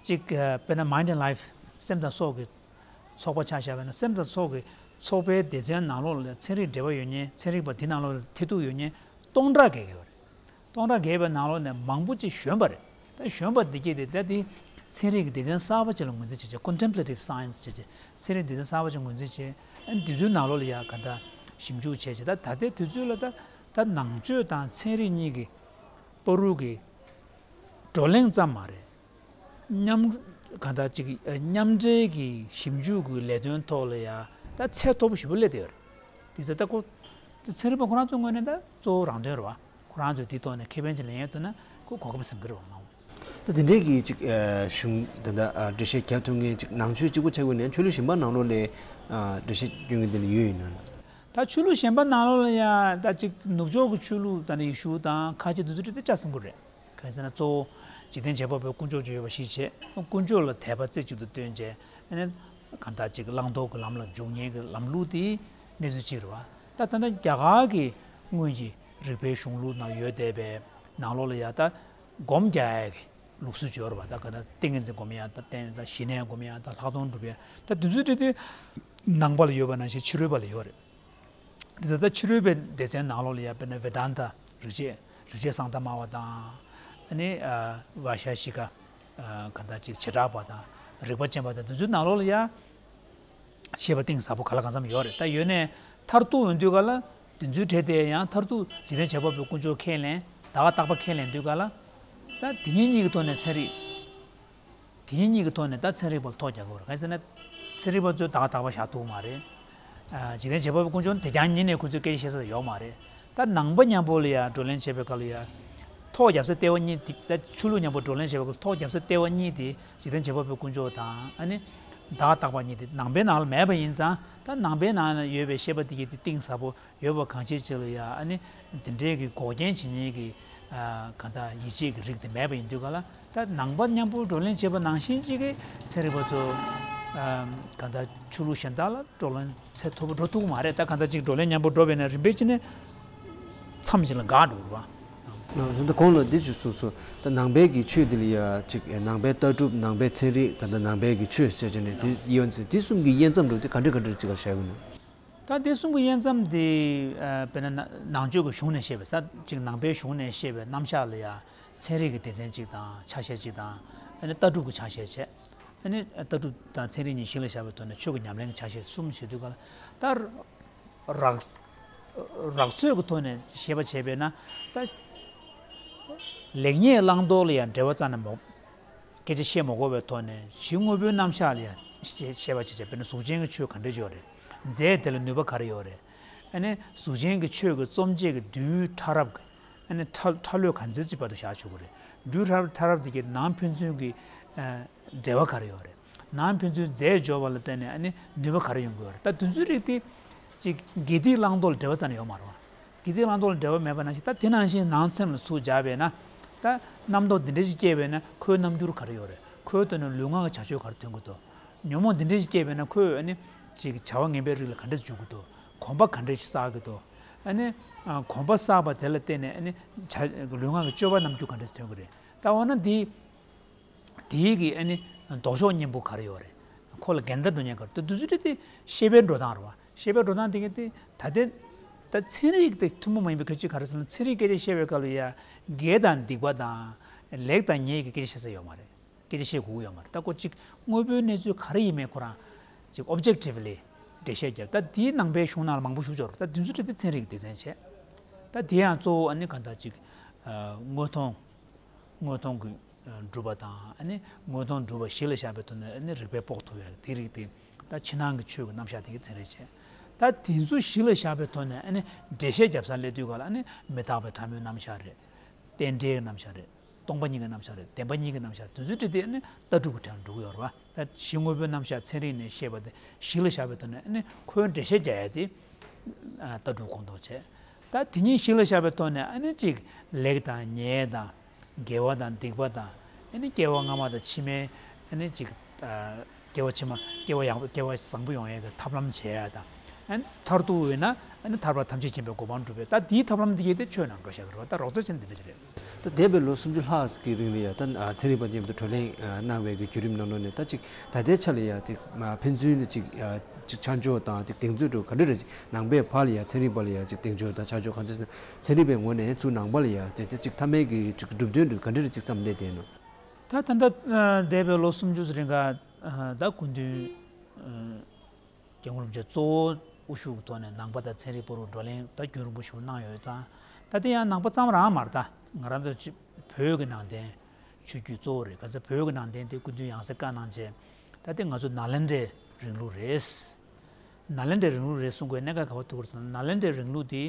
ཅིག་ཨ། དཔེར་ན་Mind and Life སེམས་དང་སྲོག་གི་ཚོགས་པ་ཆ་བཞག་པ་ཡིན་ན། སེམས་དང་སྲོག་གི་ཚོགས་པའི་སྡེ་ཚན་ནང་ལོགས་ལ་ཚན་རིག་འབྲེལ་བ་ཡོད་མཁན། ཚན་རིག་པ་དེ་ནང་ལོགས་ལ་ཐེ་གཏུག་ཡོད་མཁན་སྟོང་ཕྲག་བརྒལ་གྱི་ཡོད་རེད། སྟོང་ཕྲག་བརྒལ་བའི་ནང་ལོགས་ནས་མང་པོ་ཅིག་གཞོན་པ་རེད། ད་གཞོན་པ་འདི་གྱད་དེ་ད་དེ་ཚན་རིག་གི་སྡེ་ཚན་གསར་པ་ཅིག་ལ་ངོས་འཛིན་བྱེད་བྱེད། Contemplative Science བྱེད་བྱེད། ཚན་རིག་སྡེ་ཚན་གསར་པ་ཅིག་ངོས་འཛིན་བྱེད། ཨ་ནི་དེ་ཚོའི་ནང་ལོགས་ལ་ཡ་ག་འདྲ་ཞིབ་འཇུག་བྱེད་བྱེད། ད་ད་ལྟའི་དུས་ཚོད་ལ་ད་ད་ནང་ཆོས་དང་ཚན་རིག་གཉིས་ཀྱི་བར་དུ་གི་བགྲོ་གླེང་ཙམ་མ་རེད། མཉམ། གང་ལྟར་ཅིག་མཉམ་འབྲེལ་གྱི་ཞིབ་འཇུག་གི་ལས་དོན་ཐོག་ལ་ཡ་ད་ཚད་མཐོ་པོ་ཞེ་པོ་སླེབས་བསྡད་ཡོད་རེད། དེ་ཚོ་ད་ཁོ་ཚན་རིག་པ་ཁོ་རང་ཚོའི་ངོས་ནས་ད་གཙོ་བོ་རང་དོན་རེད་བ། ཁོ་རང་ཚོས་དེའི་ཐོག་ནས་ཁེ་ཕན་ཅིག་ལེན་ཡས་འདུག་ན་ཁོ་གོ་སྐབས་ཟིན་གྱི་རེད་བ། མང་བོ། ད་དེ་འདྲའི་གི་ཅིག་ཨ། གཞུང་ད་ལྟ་ཨ། འགྲེལ་བཤད་རྒྱབ་ཐུབ་མཁན་ཅིག་ནང་ཆོས་གཅིག་པོ་ཆགས་ཀྱི་ཡོད་ན། ཆོས་ལུགས་གཞན་པ་ནང་ལོགས་ལ་ཨ། འགྲེལ་བཤད་སྐྱོན་མཁན་དེ་འདྲ་ཡོད་ཡིན་ན། ད་ཆོས་ལུགས་གཞན་པ་ནང་ལོགས་ལ་ཡ་ད་ཅིག་ནུབ་ཕྱོགས་ཀྱི་ཆོས་ལུགས་ད་ནི་ཡེ་ཤུ་དང་ཁ་ཆེ་དེ་ཚོ་དེ་ཆ་ཚང་པོ་རེད། གང་ཡིན་ཟེར་ན་གཙོ་བོ་འཇིག་རྟེན་བྱེད་པ་པོའི་དཀོན་མཆོག་ཅིག་ཡོད་པ་གཞི་བྱས། དཀོན་མཆོག་ལ་དད་པ་རྩེ་གཅིག་ཏུ་བཏོན་བྱས། ཨ་ནི་གང་ལྟར་ཅིག་བླང་དོར་གྱི་ལམ་ལ་འཇུག་མཁན་གྱི་ལམ་ལུགས་དེའི་གནས་ཚུལ་གཅིག་རེད་བ། ད་ད་ལྟ་རྒྱ་གར་གྱི་དངོས་ཀྱི་རིག་པའི་གཞུང་ལུགས་ནང་ཡོད་བསྡད་པའི་ནང་ལོགས་ལ་ཡ་ད་སྒོམ་རྒྱག་ཡས་ཀྱི་ ལུགས་སྲོལ་ཅིག་ཡོད་རེད་པ། ད་ག་ད་ཏིང་ངེ་འཛིན་སྒོམ་ཡ་ད་བསྟེན་ད་ཞི་གནས་སྒོམ་ཡ་ད་ལྷག་མཐོང་སྒྲུབ་ཡ་ད་དེ་ཚོའི་གྲས་དེ་ནང་པ་ལ་ཡོད་པ་ནང་བཞིན་ཕྱི་རོལ་པ་ལ་ཡོད་རེད། དེ་ད་ཕྱི་རོལ་པའི་སྡེ་ཚན་ནང་ལོགས་ལ་ཡ་དཔེར་ན་ཝེ་དན་ཏ་རིག་བྱེད་རིག་བྱེད་སཾ་ཏ་མ་པ་དང་། ཨ་ནི་ཨ་བྷ་ཤ་ཤི་ཀ་ཨ་ག་ད་ཅིག་བྱེ་བྲག་པ་དང་རིག་པ་ཅན་པ་དང་དེ་ཚོའི་ནང་ལོགས་ལ་ཡ་ཤེས་པ་གཏིང་ཟབ་པོ་ག་ལ་གང་འཚམ་ཡོད་རེད། ད་ཡོད་ནས་མཐར་ཐུག་འོན་དུས་ག་ལ་དེ་ཚོའི་གྲས་དེ་ཡང་མཐར་ཐུག་འཇིག་རྟེན་བྱེད་པ་པོའི་ཀུན་སྤྱོད་ཁས་ལེན་ད་ག་རྟག་པ་ཁས་ལེན་དུས་ག་ལ་ད་དེ་ཉིད་གཉིས་ཀྱི་ཐོག་ནས་ཚན་རིག་དེ་གཉིས་གཉིས་ཀྱི་ཐོག་ནས་ད་ཚན་རིག་པ་ལ་ཐོ་རྒྱག་དགོས་རེད། གང་ཡིན་ཟེར་ན། ཚན་རིག་པ་ཚོས་ད་ག་རྟག་པ་བཞག་ཐུབ་ཀྱི་མ་རེད། ཨ་འཇིག་རྟེན་བྱེད་པ་པོའི་ཀུན་སྤྱོད་དེ་རྐྱང་ཉིད་ནས་ཁོ་ཚོས་སྐད་ཆ་བཤད་ས་ཡོད་མ་རེད། ད་ནང་པ་མཉམ་པོ་ལ་ཡ་བགྲོ་གླེང་བྱེད་པའི་སྐབས་ལ་ཡ། ཐོ་རྒྱབ་ས་ལྟེ་བ་གཉིས་དེ་ད་ཆོས་ལུགས་མཉམ་པོ་བགྲོ་གླེང་བྱེད་པའི་སྐབས་ཐོ་རྒྱབ་ས་ལྟེ་བ་གཉིས་དེ་འཇིག་རྟེན་བྱེད་པ་པོའི་ཀུན་སྤྱོད་དང་ཨ་ནི། ད་ག་རྟག་པ་གཉིས་དེ་ནང་པའི་ནང་ལ་མེད་པ་ཡིན་ཙང་ད་ནང་པའི་ནང་ལ་ཡོད་པའི་ཤེས་པ་དེ་གྱིས་དེ་གཏིང་ཟབ་པོ། ཡོད་པ་གང་ཅིའི་ཕྱིར་ལ་ཡ་ཨ་ནི་དེ་འདྲའི་གི་འགོག་རྐྱེན་བྱེད་མཁན་གྱི་ཨ་གང་ལྟར་ཡིད་ཆེས་ཀྱི་རིགས་དེ་མེད་པ་ཡིན་དུས་ག་ལ་ད་ནང་པ་མཉམ་པོ་བགྲོ་གླེང་བྱེད་པ་ནང་བཞིན་གཅིག་གི་ཚན་རིག་པ་ཚོ་ཨ་གང་ལྟར་ཆོས་ལུགས་གཞན་དག་ལ་བགྲོ་གླེང་ཚད་མཐོ་པོ་འགྲོ་ཐུབ་ཀྱི་མ་རེད། ད་གང་ལྟར་གཅིག་བགྲོ་གླེང་མཉམ་པོ་འགྲོ་བས་ན་རིམ་པས་ཅི་ནས་མཚམས་ཅིག་ལ་འགག་འགྲོ་གི་རེད་པ། ད་གོང་ལ་འདི་ཅིག་གསུངས་སོང་། ད་ནང་པའི་གི་ཆོས་འདི་ལ་ཡ་ཅིག་ནང་པའི་ལྟ་གྲུབ་ནང་པའི་ཚན་རིག་ད་ལྟ་ནང་པའི་གི་ཆོས་ཟེར་བྱས་ནས་འདི་ཡོད་ཚེ་འདི་གསུམ་གི་དབྱེ་མཚམས་འགྲོ་དེ་ག་འདྲ་ག་འདྲ་ཅིག་ལ་བཞག་གི་ན། ད་དེ་གསུམ་གྱི་དབྱེ་མཚམས་དེ་ཨ་དཔེར་ན་ནང་ཆོས་ཀྱི་གཞུང་ནས་བཤད་པའི་ས་ཅིག་ནང་པའི་གཞུང་ནས་བཤད་པའི་རྣམ་གཞག་ལ་ཡང་ཚན་རིག་གི་སྡེ་ཚན་གཅིག་དང་ཆ་ཤས་གཅིག་དང་ཨ་ནི་ལྟ་གྲུབ་ཀྱི་ཆ་ཤས་བྱས། ཨ་ནི་ལྟ་གྲུབ་དང་ཚན་རིག་གཉིས་གཞི་ལ་བཞག་པའི་ཐོག་ནས་ཆོས་ཀྱི་ཉམས་ལེན་གྱི་ཆ་ཤས་གསུམ་བྱེད་དུས་ག་ལ་ད་རགས་རགས་ཚོད་ཀྱི་ཐོག་ནས་བཤད་པ་བྱས་པས་ན་ད་ལེགས་ཉེས་བླང་དོར་ལ་ཡང་འབྲེལ་བ་རྩ་ནས་མ། སྐད་ཆ་བཤད་མ་དགོས་པའི་ཐོག་ནས་གཞི་དངོས་པོའི་རྣམ་གཞག་ལ་ཡང་བཤད་བཤད་པ་བྱེད་བྱས། དཔེར་ན་གཟུགས་ཅན་གྱི་ཆོས་ག་འདྲ་ཡོད་རེད། རྫས་དེ་ལ་ནུས་པ་ག་རེ་ཡོད་རེད། ཨ་ནི་གཟུགས་ཅན་གྱི་ཆོས་ཀྱི་རྩོམ་བྱེད་ཀྱི་རྡུལ་ཕྲ་རབ་ཀྱི་ཨ་ནི་ཕྲ་ཕྲ་ལོས་ག་ཚོད་ཅིག་བར་དུ་བཞག་ཆོག་གི་རེད། རྡུལ་ཕྲ་ཕྲ་རབ་དེ་གའི་ནང་ཕན་ཚུན་གྱི་ཨ་འབྲེལ་བ་ག་རེ་ཡོད་རེད། ནང་ཕན་ཚུན་རྫས་སྦྱོར་བ་ལ་བརྟེན་ནས་ཨ་ནི་ནུས་པ་ག་རེ་ཡོང་གི་ཡོད་རེད། ད་དེ་ཚོའི་རིགས་དེ་ཅིག་དགེ་སྡིག་བླང་དོར་ལ་འབྲེལ་བ་རྩ་ནས་ཡོད་མ་རེད་བ། དགེ་སྡིག་བླང་དོར་ལ་འབྲེལ་བ་མེད་པ་ནང་བཞིན་ད་དེ་ནང་བཞིན་ནང་སེམས་ལ་ཚུར་སྦྱར་བས་ན། ད་རྣམ་རྟོག་འདི་འདྲ་ཞིག་སྐྱེས་པས་ན་ཁོའི་རྣམ་འགྱུར་ག་རེ་ཡོད་རེད། ཁོའི་ཐོག་ནས་ལུས་ངག་གི་བྱ་སྤྱོད་ག་རེ་ཐོན་གྱི་འདུག་ཉོན་མོངས་འདི་འདྲ་ཞིག་སྐྱེས་པས་ན་ཁོས་ཨ་ནི་ཅིག་བྱ་བ་ངན་པའི་རིགས་ལ་ག་འདྲ་འཇུག་གི་འདུག་གོམས་པ་ག་འདྲ་ཞིག་བསགས་ཀྱི་འདུག་ཨ་ནི་ཨ་གོམས་པ་བསགས་པ་དེ་ལ་བརྟེན་ནས་ཨ་ནི་བྱ་ལུས་ངག་གི་སྤྱོད་པ་རྣམ་འགྱུར་ག་འདྲ་ཞིག་ཐོན་གྱི་རེད། ད་འོ་ན་འདི། དེའི་གི་ཨ་ནི་ལྡོག་ཕྱོགས་གཉེན་པོ་ག་རེ་ཡོད་རེད། ཁོ་ལ་འགལ་ཟླ་འགྲོ་མཁན་ག་རེ་འདུག་དེ་ཚོ་དེ་ཤེས་པའི་འགྲོ་སྟངས་རེད་བ། ཤེས་པའི་འགྲོ་སྟངས་དེ་ག་དེ་ད་ལྟའི་ད་ཚན་རིག་དེ་ཐུན་མོང་མ་ཡིན་པའི་ཁྱད་ཆོས་ག་རེ་ཟེར་ན། ཚན་རིག་སྐད་ཆ་བཤད་པའི་སྐབས་ལ་ཡ་དགེ་དང་སྡིག་པ་དང་ལེགས་དང་ཉེས་ཀྱི་སྐད་ཆ་བཤད་ས་ཡོད་མ་རེད། སྐད་ཆ་བཤད་དགོས་ཀྱི་ཡོད་མ་རེད། ད་ཁོ་གཅིག་དངོས་པོའི་གནས་ཚུལ་ག་རེ་ཡིན་མིན་ཁོ་རང་གཅིག་ཨོབ་ཇེག་ཊིབ་ལི་འགྲེལ་བཤད་བརྒྱབ། ད་དེའི་ནང་པའི་གཞུང་ནང་ལ་མང་པོ་ཞུགས་ཆོག་རེད། ད་དེ་ཚོ་དེ་ཚན་རིག་སྡེ་ཚན་བྱས། ད་དེ་ཡང་གཙོ་བོ་ཨ་ནི་ག་འདྲ་གཅིག་དངོས་མཐོང་། དངོས་མཐོང་གི་སྒྲུབ་པ་དང་ཨ་ནི་དངོས་མཐོང་སྒྲུབ་པ་གཞི་ལ་བཞག་པའི་ཐོག་ནས་ཨ་ནི་རིགས་པས་དཔོག་ཐུབ་ཡ་དེ་རིགས་དེ་ད་ཕྱི་ནང་གི་ཆོས་ཀྱི་རྣམ་གཞག་དེ་གའི་ཚན་རིག་བྱས། ད་དེ་ཚོ་གཞི་ལ་བཞག་པའི་ཐོག་ནས་ཨ་ནི་འགྲེལ་བཤད་རྒྱབ་སར་སླེབས་དུས་ག་ལ་ཨ་ནི་མི་རྟག་པའི་ཕྲ་མོའི་རྣམ་གཞག་རེད། རྟེན་འབྲེལ་གྱི་རྣམ་གཞག་རེད། སྟོང་པ་ཉིད་ཀྱི་རྣམ་གཞག་རེད། བདེན་པ་གཉིས་ཀྱི་རྣམ་གཞག་རེད། དེ་ཚོའི་གྲས་དེ་ཨ་ནི་ལྟ་གྲུབ་ཀྱི་གྲས་ལ་འགྲོ་གི་ཡོད་རེད་བ། ད་གཞི་དངོས་པོའི་རྣམ་གཞག་ཚན་རིག་ནས་བཤད་པ་དེ་གཞི་ལ་བཞག་པའི་ཐོག་ནས་ཨ་ནི་ཁོའི་འགྲེལ་བཤད་རྒྱག་ཡ་དེ་ལྟ་གྲུབ་ཁོངས་གཏོགས་བྱས། ད་དེ་གཉིས་གཞི་ལ་བཞག་པའི་ཐོག་ནས་ཨ་ནི་གཅིག་ལེགས་དང་ཉེས་དང་། དགེ་བ་དང་སྡིག་པ་དང་། ཨ་ནི་སྐྱེ་བ་སྔ་མ་དང་ཕྱི་མའི་ཨ་ནི་གཅིག་ཨ་སྐྱེ་བ་ཕྱི་མ་སྐྱེ་བ་ཡག་པོ་སྐྱེ་བ་བཟང་པོ་ཡོང་ཡས་ཀྱི་ཐབས་ལམ་བྱེད་ཡ་དང་། ཨ་ནི་མཐར་ཐུག་ཡོད་ན་ཨ་ནི་ཐར་པ་ཐམས་ཅད་མཁྱེན་པའི་གོ་འཕང་སྒྲུབ་པའི། ད་དེའི་ཐབས་ལམ་འདི་གས་དེ་ཆོས་ནང་འགྲོ་བཞག་གི་རེད་བ། ད་རོགས་ཚོད་ཅན་འདི་འདྲ་ཅིག་རེད། ད་འདས་པའི་ལོ་སུམ་ཅུ་ལྷག་གི་རིང་ལ་ཡ་ད་ཚན་རིག་པ་མཉམ་དུ་བགྲོ་གླེང་གནང་བའི་གི་བརྒྱུད་རིམ་ནང་ལོགས་ནས་ད་ཅིག་ད་ལྟའི་ཆ་ལ་ཡ་ཅིག་ཕན་ཚུན་ནི་ཅིག་ཅིག་ཆ་འཇོག་དང་ཅིག་གདེང་ཚོད་འགྲོ་ག་འདྲ་རེད། ཅིག་ནང་པའི་བར་ལ་ཡ་ཚན་རིག་པ་ལ་ཡ་ཅིག་གདེང་ཚོད་དང་ཆ་འཇོག་ག་ཚོད་ཟེར་ན། ཚན་རིག་པའི་ངོས་ནས་ཚུར་ནང་པ་ལ་ཡ་ཅིག་ཅིག་མཐའ་མའི་གི་ཅིག་གྲུབ་དོན་འདི་ག་འདྲ་རེ་ཅིག་བསམ་བློ་བསྡད་ཡོད་ན། ད་ད་ལྟ་འདས་པའི་ལོ་སུམ་ཅུ་ཙམ་རིང་ག་ད་སྐུ་མདུན་སྐྱབས་མགོན་རིན་པོ་ཆེ་གཙོ་བོ་དབུ་བཞུགས་ཀྱི་ཐོག་ནས་ནང་པ་དང་ཚན་རིག་བར་དུ་བགྲོ་གླེང་ད་རྒྱུན་རིང་པོ་ཞིག་གནང་ཡོད་ཙང་། ད་དེ་ཡང་ནང་པ་ཙམ་རང་མ་རེད། ད་ང་རང་ཚོ་ཅིག་བོད་ཀྱི་ནང་བསྟན་ཆོས་བརྒྱུད་གཙོ་བོ་རེད། ག་ཚོད་བོད་ཀྱི་ནང་བསྟན་དེ་སྐུ་མདུན་ཡང་སེ་བཀའ་གནང་བྱས། ད་དེ་ང་ཚོ་ནཱ་ལེནྡྲའི་རིང་ལུགས་རེད། ནཱ་ལེནྡྲའི་རིང་ལུགས་རེད་གསུང་དགོས་གནད་འགག་ག་པར་ཐུག་པ་རེད་ཟེར་ན། ནཱ་ལེནྡྲའི་རིང་ལུགས་དེ་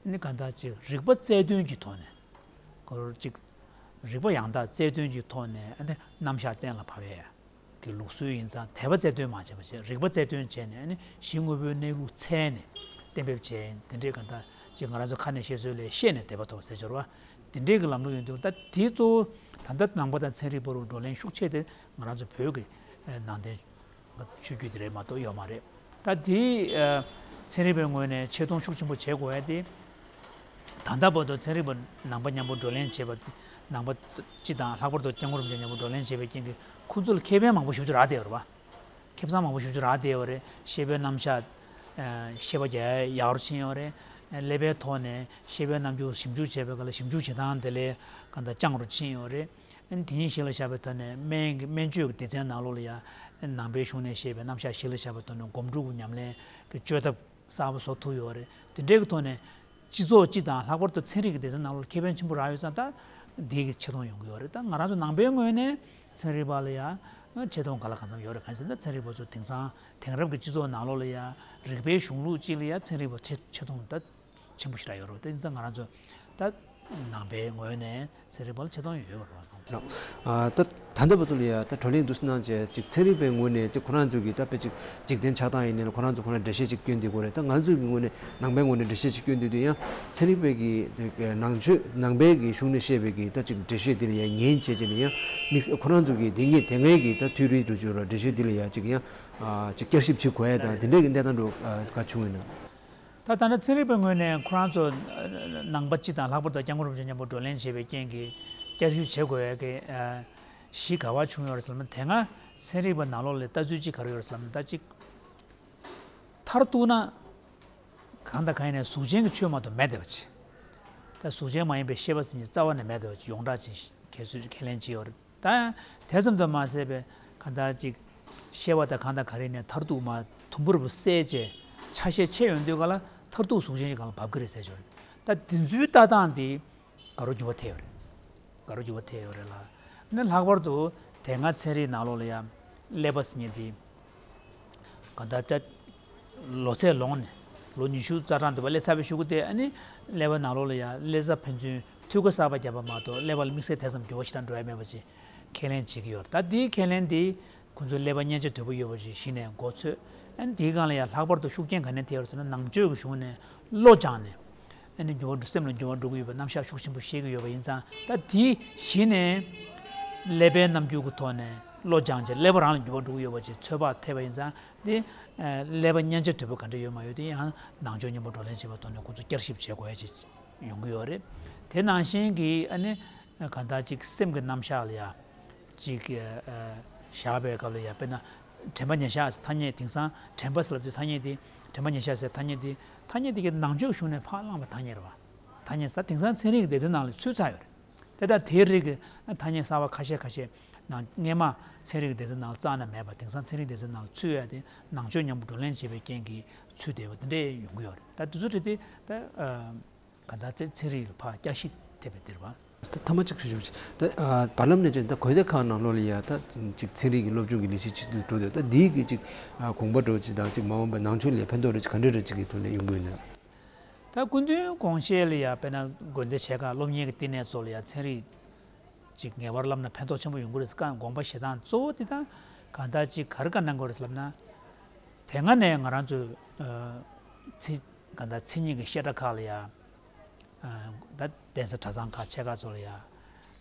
ནི་གང་ལྟར་ཅིག་རིག་པ་རྩལ་འདོན་གྱི་ཐོག་ནས། ཁོར་ཅིག་རིག་པ་ཡང་དག་རྩལ་འདོན་གྱི་ཐོག་ནས་ཨ་ནི་རྣམ་གཞག་གཏན་ལ་ཕབ་ཡས་ཀྱི་ལུགས་སྲོལ་ཡིན་ཙང་། དད་པ་རྩལ་འདོན་མ་བྱས་པ་བྱས། རིག་པ་རྩལ་འདོན་བྱས་ནས་ཨ་ནི་གཞི་དངོས་པོའི་གནས་ལུགས་འཚོལ་ནས་གཏན་འབེབས་བྱས་ཡིན། དེ་འདྲའི་གང་ལྟར་ཅིག་ང་རང་ཚོ་ཁ་ནས་བཤད་སྲོལ་ལས་ཤེས་ནས་དད་པ་ཐོབ་ཟེར་སྦྱོར་བ། དེ་འདྲའི་གི་ལམ་ལུགས་ཡོད་འདུག་ད་དེ་གཙོ་བོ་ད་ལྟ་ནང་པ་དང་ཚན་རིག་བར་དུ་བགྲོ་གླེང་ཤུགས་ཆེ་དེ་ང་རང་ཚོ་བོད་ཀྱི་ནང་བསྟན་ཆོས་བརྒྱུད་དེ་རེད་མ་གཏོགས་ཡོད་མ་རེད། ད་དེ་ཚན་རིག་པའི་ངོས་ནས་ཆེ་མཐོང་ཤུགས་ཆེན་པོ་བྱེད་དགོས་ཡ་དེ། ད་ལྟ་བར་དུ་ཚན་རིག་པ་ནང་པ་མཉམ་པོ་བགྲོ་གླེང་བྱས་པ། ནང་པ་སྤྱི་དང་ལྷག་པར་དུ་སྐྱབས་མགོན་རིན་པོ་ཆེ་མཉམ་པོ་བགྲོ་གླེང་བྱས་པའི་རྐྱེན་གྱིས་ཁོང་ཚོ་ལ་ཁེ་ཕན་མང་པོ་ཞེ་པོ་ཅིག་རག་བསྡད་ཡོད་རེད་པ། ཁེ་བཟང་མང་པོ་ཞེ་པོ་ཅིག་རག་བསྡད་ཡོད་རེད། ཤེས་པའི་རྣམ་གཞག་ཨ་ཤེས་པ་རྒྱ་ཡག་རུ་ཕྱིན་ཡོད་རེད། ཀླད་པའི་ཐོག་ནས་ཤེས་པའི་རྣམ་འགྱུར་ཞིབ་འཇུག་བྱས་པའི་སྐབས་ལ་ཞིབ་འཇུག་བྱེད་སྟངས་དེ་ལས་གང་ལྟར་སྦྱངས་རུ་ཕྱིན་ཡོད་རེད། ཨ་ནི་དེ་ཉིད་གཞི་ལ་བཞག་པའི་ཐོག་ནས་སྨན་གྱི་སྨན་བཅོས་ཀྱི་སྡེ་ཚན་ནང་ལོགས་ལ་ཡང་ནང་པའི་གཞུང་ནས་བཤད་པའི་རྣམ་གཞག་གཞི་ལ་བཞག་པའི་ཐོག་ནས་སྒོམ་སྒྲུབ་ཀྱི་ཉམས་ལེན་གྱི་བཅོས་ཐབས་གསར་པ་བཟོ་ཐུབ་ཡོད་རེད། དེ་འདྲའི་གི་ཐོག་ནས་སྤྱི་ཚོགས་སྤྱི་དང་ལྷག་པར་དུ་ཚན་རིག་གི་སྡེ་ཚན་ནང་ལོགས་ཁེ་ཕན་ཆེན་པོ་རག་ཡོད་ཙང་། ད་འདི་གི་ཆེ་མཐོང་ཡོང་གི་ཡོད་རེད། ད་ང་རང་ཚོ་ནང་པའི་ངོས་ནས་ཚན་རིག་པ་ལ་ཡང་ཆེ་མཐོང་ག་ལ་གང་འཚམ་ཡོད་རེད། གང་ཡིན་ཟེར་ན་ཚན་རིག་པ་ཚོ་དེང་སང་དེང་རབས་ཀྱི་སྤྱི་ཚོགས་ནང་ལོགས་ལ་ཡང་རིག་པའི་གཞུང་ལུགས་གཅིག་ལ་ཡང་ཚན་རིག་པ་ཆེ་ཆེ་མཐོང་ད་ཆེན་པོ་ཞེ་དྲག་ཡོད་རེད། དེ་ཡིན་ཙང་ང་རང་ཚོ་ད་ནང་པའི་ངོས་ནས་ཚན་རིག་པ་ལ་ཆེ་མཐོང་ཡོད་པ་རེད། ཨ་ད་ད་ལྟ་བར་དུ་ལ་ཡ་ད་བགྲོ་གླེང་འདུག་སེ་གནང་བྱས་ཅིག་ཚན་རིག་པའི་ངོས་ནས་ཅིག་ཁོ་རང་ཚོ་གི་ད་དཔེ་ཅིག་འཇིག་རྟེན་ཆགས་སྟངས་ཡིན་ནའི་ལ་ཁོ་རང་ཚོ་ཁོ་རང་འགྲེལ་བཤད་ཅིག་སྐྱོན་བསྡད་ཀྱི་ཡོད་རེད། ད་ང་ཚོ་གི་ངོས་ནས་ནང་པའི་ངོས་ནས་འགྲེལ་བཤད་ཅིག་སྐྱོན་བསྡད་དུས་ཡང་ཚན་རིག་པའི་གི་ནང་ཆོས་ནང་པའི་གི་གཞུང་ནས་བཤད་པའི་གི་ད་ཅིག་འགྲེལ་བཤད་འདི་ལ་ཡ་ཉན་བྱས་བྱས་ནས་ཡང་དམིགས་ཁོ་རང་ཚོ་གི་དེ་ངས་དེ་སྔའི་གི་ད་ཐུན་རིན་དུ་བྱུང་ར་འགྲེལ་བཤད་འདི་ལ་ཡ་ཅིག་ཡང་ཅིག་བསྐྱར་ཞིབ་བྱེད་དགོས་ཡ་དང་དེ་འདྲའི་གི་གནས་སྟངས་འགྲོ་ག་བྱུང་ཡོད་ན། ད་ད་ལྟ་ཚན་རིག་པའི་ངོས་ནས་ཁོ་རང་ཚོ་ནང་པ་སྤྱི་དང་ལྷག་པར་དུ་སྐྱབས་མགོན་རིན་པོ་ཆེ་མཉམ་པོ་བགྲོ་གླེང་བྱས་པའི་རྐྱེན་གྱིས་བསྐྱར་ཞིབ་བྱེད་དགོས་ཡ་གི་གཞི་ག་བ་བྱུང་ཡོད་རེད་ཟེར་ན། དེ་སྔ་ཚན་རིག་པ་ནང་ལོགས་ལ་ལྟ་ཚུལ་གཅིག་ག་རེ་ཡོད་རེད་ཟེར་ན། ད་གཅིག་མཐར་གཏུགས་ན་གང་དང་གང་ཡིན་ནའི་གཟུགས་ཅན་གྱི་ཆོས་མ་གཏོགས་མེད་བསྡད་པ་ཅིག་ད་གཟུགས་ཅན་མ་ཡིན་པའི་ཤེས་པ་ཟེར་མཁན་རྩ་བ་ནས་མེད་བསྡད་པ་ཅིག་ཡོངས་གྲགས་ཅིག་ཁྱད་གསོད་ཁས་ལེན་བྱས་ཡོད་རེད། ད་དེ་ཙམ་དུ་མ་ཟད་པའི་གང་ལྟར་ཅིག་ཤེས་པ་དང་གང་དང་ག་རེ་ནས་མཐར་གཏུགས་མ་དུམ་བུར་བསལ་བྱས་ཆ་ཤས་ཕྱེ་ཡོང་དུས་ག་ལ་མཐར་གཏུགས་གཟུགས་ཅན་ཞིག་གང་ལ་བབས་ཀྱི་རེད་ཟེར་ཞོར། ད་དེ་ཚོའི་ལྟ་སྟངས་དེ་དགའ་རབ་འགྱུར་བ་ཐེབས་ཡོད་རེད། དགའ་རབ་འགྱུར་བ་ཐེབས་ཡོད་རེད་ལ། ནི་ལྷག་པར་དུ་དེ་སྔ་ཚན་རིག་ནང་ལོགས་ལ་ཡང་ཀླད་པ་ཟེར་མཁན་དེ་གང་ལྟར་ད་ལོ་ཚད་ལོངས་ནས་ལོ་ཉི་ཤུ་རྩ་གྲངས་འདུག་པ་སླེབས་ཚར་བའི་གཞུག་གུ་དེ་ཨ་ནི་ཀླད་པ་ནང་ལོགས་ལ་ཡང་ཀླད་རྩ་ཕན་ཚུན་འཐུས་སྒོ་གསར་པ་བརྒྱབ་པ་མ་གཏོགས་ཀླད་པ་ལ་དམིགས་བསལ་དེ་ཙམ་འགྱུར་བ་ཞེ་དྲག་འགྲོ་ཡ་མེད་པ་ཅིག་ཁས་ལེན་བྱེད་ཀྱི་ཡོད་རེད། ད་དེའི་ཁས་ལེན་དེ་ཁོང་ཚོས་ཀླད་པ་མཉེན་ཆས་དོད་པོ་ཡོད་པ་ཞིག་གཞི་ནས་མགོ་ཚོས། ཨ་ནི་དེའི་སྒང་ལ་ཡང་ལྷག་པར་དུ་ཤུགས་རྐྱེན་ག་ནས་ཐེབས་ཡོད་ཟེར་ན། ནང་ཆོས་ཀྱི་གཞུང་ནས་བློ་སྦྱངས་ནས་ཨ་ནི་འགྱུར་བ་འགྲོ་སེམས་ལ་འགྱུར་བ་འགྲོ་གི་ཡོད་པའི་རྣམ་གཞག་ཤུགས་ཆེན་པོ་བཤད་ཀྱི་ཡོད་པ་ཡིན་ཙང་། ད་དེ་གཞི་ནས་ཀླད་པའི་རྣམ་འགྱུར་གྱི་ཐོག་ནས་བློ་སྦྱངས་བྱས་ཀླད་པ་རང་ལ་འགྱུར་བ་འགྲོ་གི་ཡོད་པ་ཅིག་ཚོད་དཔག་ཐེབས་པ་ཡིན་ཙང་། དེ་ཀླད་པ་མཉེན་ཆས་དོད་པོ་ག་འདྲ་ཡོད་མ་ཡོད་དེ་ཡང་ནང་ཆོས་མཉམ་པོ་བགྲོ་གླེང་བྱེད་པའི་ཐོག་ནས་ཁོང་ཚོ་བསྐྱར་ཞིབ་བྱེད་དགོས་ཡ་ཅིག་ཡོང་གི་ཡོད་རེད། དེ་ནང་བཞིན་གྱི་ཨ་ནི་གང་ལྟར་ཅིག་སེམས་ཀྱི་རྣམ་གཞག་ལ་ཡ། ཅིག་ཨ་བཞག་པའི་སྐབས་ལ་ཡ། དཔེར་ན་དྲན་པ་ཉེར་བཞག་ཟེར་ཐ་སྙད། དེང་སང་དྲན་པ་ཟེར་ལབ་དུས་ཐ་སྙད་དེ། དྲན་པ་ཉེར་བཞག་ཟེར་ཐ་སྙད་དེ། ཐ་སྙད་དེ་གི་ནང་ཆོས་གཞུང་ནས་ཕར་བླངས་པའི་ཐ་སྙད་རེད་པ། ཐ་སྙད་ཟེར་དེང་སང་ཚན་རིག་གི་སྡེ་ཚན་ནང་ལ་ཚུད་ཚར་ཡོད་རེད། དེ་ལྟར་དེའི་རིགས་ཀྱི་ཐ་སྙད་གསར་པ་ཁ་ཤས་ཁ་ཤས་ནང་སྔས་མ་ཚན་རིག་གི་སྡེ་ཚན་ནང་ལ་རྩ་ནས་མེད་པ་དེང་སང་ཚན་རིག་སྡེ་ཚན་ནང་ལ་ཚུད་ཡོད་དེ། ནང་ཆོས་མཉམ་པོ་བགྲོ་གླེང་བྱེད་པའི་རྐྱེན་གྱིས་ཚུད་བསྡད་པ་དེ་འདྲས་ཡོང་གི་ཡོད་རེད། ད་དེ་ཚོ་རེད་དེ་ད་ཨ། གང་ལྟར་ཚན་རིག་ལ་ཕར་བསྐྱར་ཞིབ་ཐེབས་པའི་འདིར་བ། ད་ཐ་མ་གཅིག་ཞུ་ཞུ་ད་ཨ་བར་ལམ་ནས་ཅིག་ད་གོ་བདེ་ཁག་ནང་ལོགས་ལ་ཡ་ད་ཅིག་ཚན་རིག་གི་སློབ་སྦྱོང་གི་ལས་གཞི་ཅིག་ཏུ་འགྲོ་འདུག་ད་འདིའི་གི་ཅིག་ཨ་དགོངས་པ་འགྲོ་ཅིག་དང་ཅིག་མ་འོངས་པའི་ནང་ཆོས་ལ་ཕན་ཐོགས་རེ་ཅིག་ག་འདྲ་རེ་ཅིག་གི་ཐོག་ནས་ཡོང་གི་ཡོད་ན། ད་སྐུ་མདུན་དགོངས་བཞེད་ལ་ཡ་དཔེར་ན་དགོན་སྡེ་ཆེ་ཁག་སློབ་གཉེར་གྱི་བསྟི་གནས་ཚོ་ལ་ཡ་ཚན་རིག་ཅིག་ངེས་པར་བསླབ་ན་ཕན་ཐོགས་ཆེན་པོ་ཡོང་གི་རེད་ཟེར་ག་དགོངས་པ་བཞེས་སྟངས་གཙོ་བོ་དེ་ད་གང་ལྟར་ཅིག་ག་རེ་བཀའ་གནང་དགོས་རེད་ཟེར་ལབ་ན། དེ་སྔ་ནས་ང་རང་ཚོའི་ཨ་ཚིག་གང་ལྟར་མཚན་ཉིད་ཀྱི་བཤད་གྲྭ་ཁག་ལ་ཡ། ཨ་ད་གདན་ས་གྲྭ་ཚང་ཁག་ཆེ་ཁག་ཚོ་ལ་ཡ། ཨ་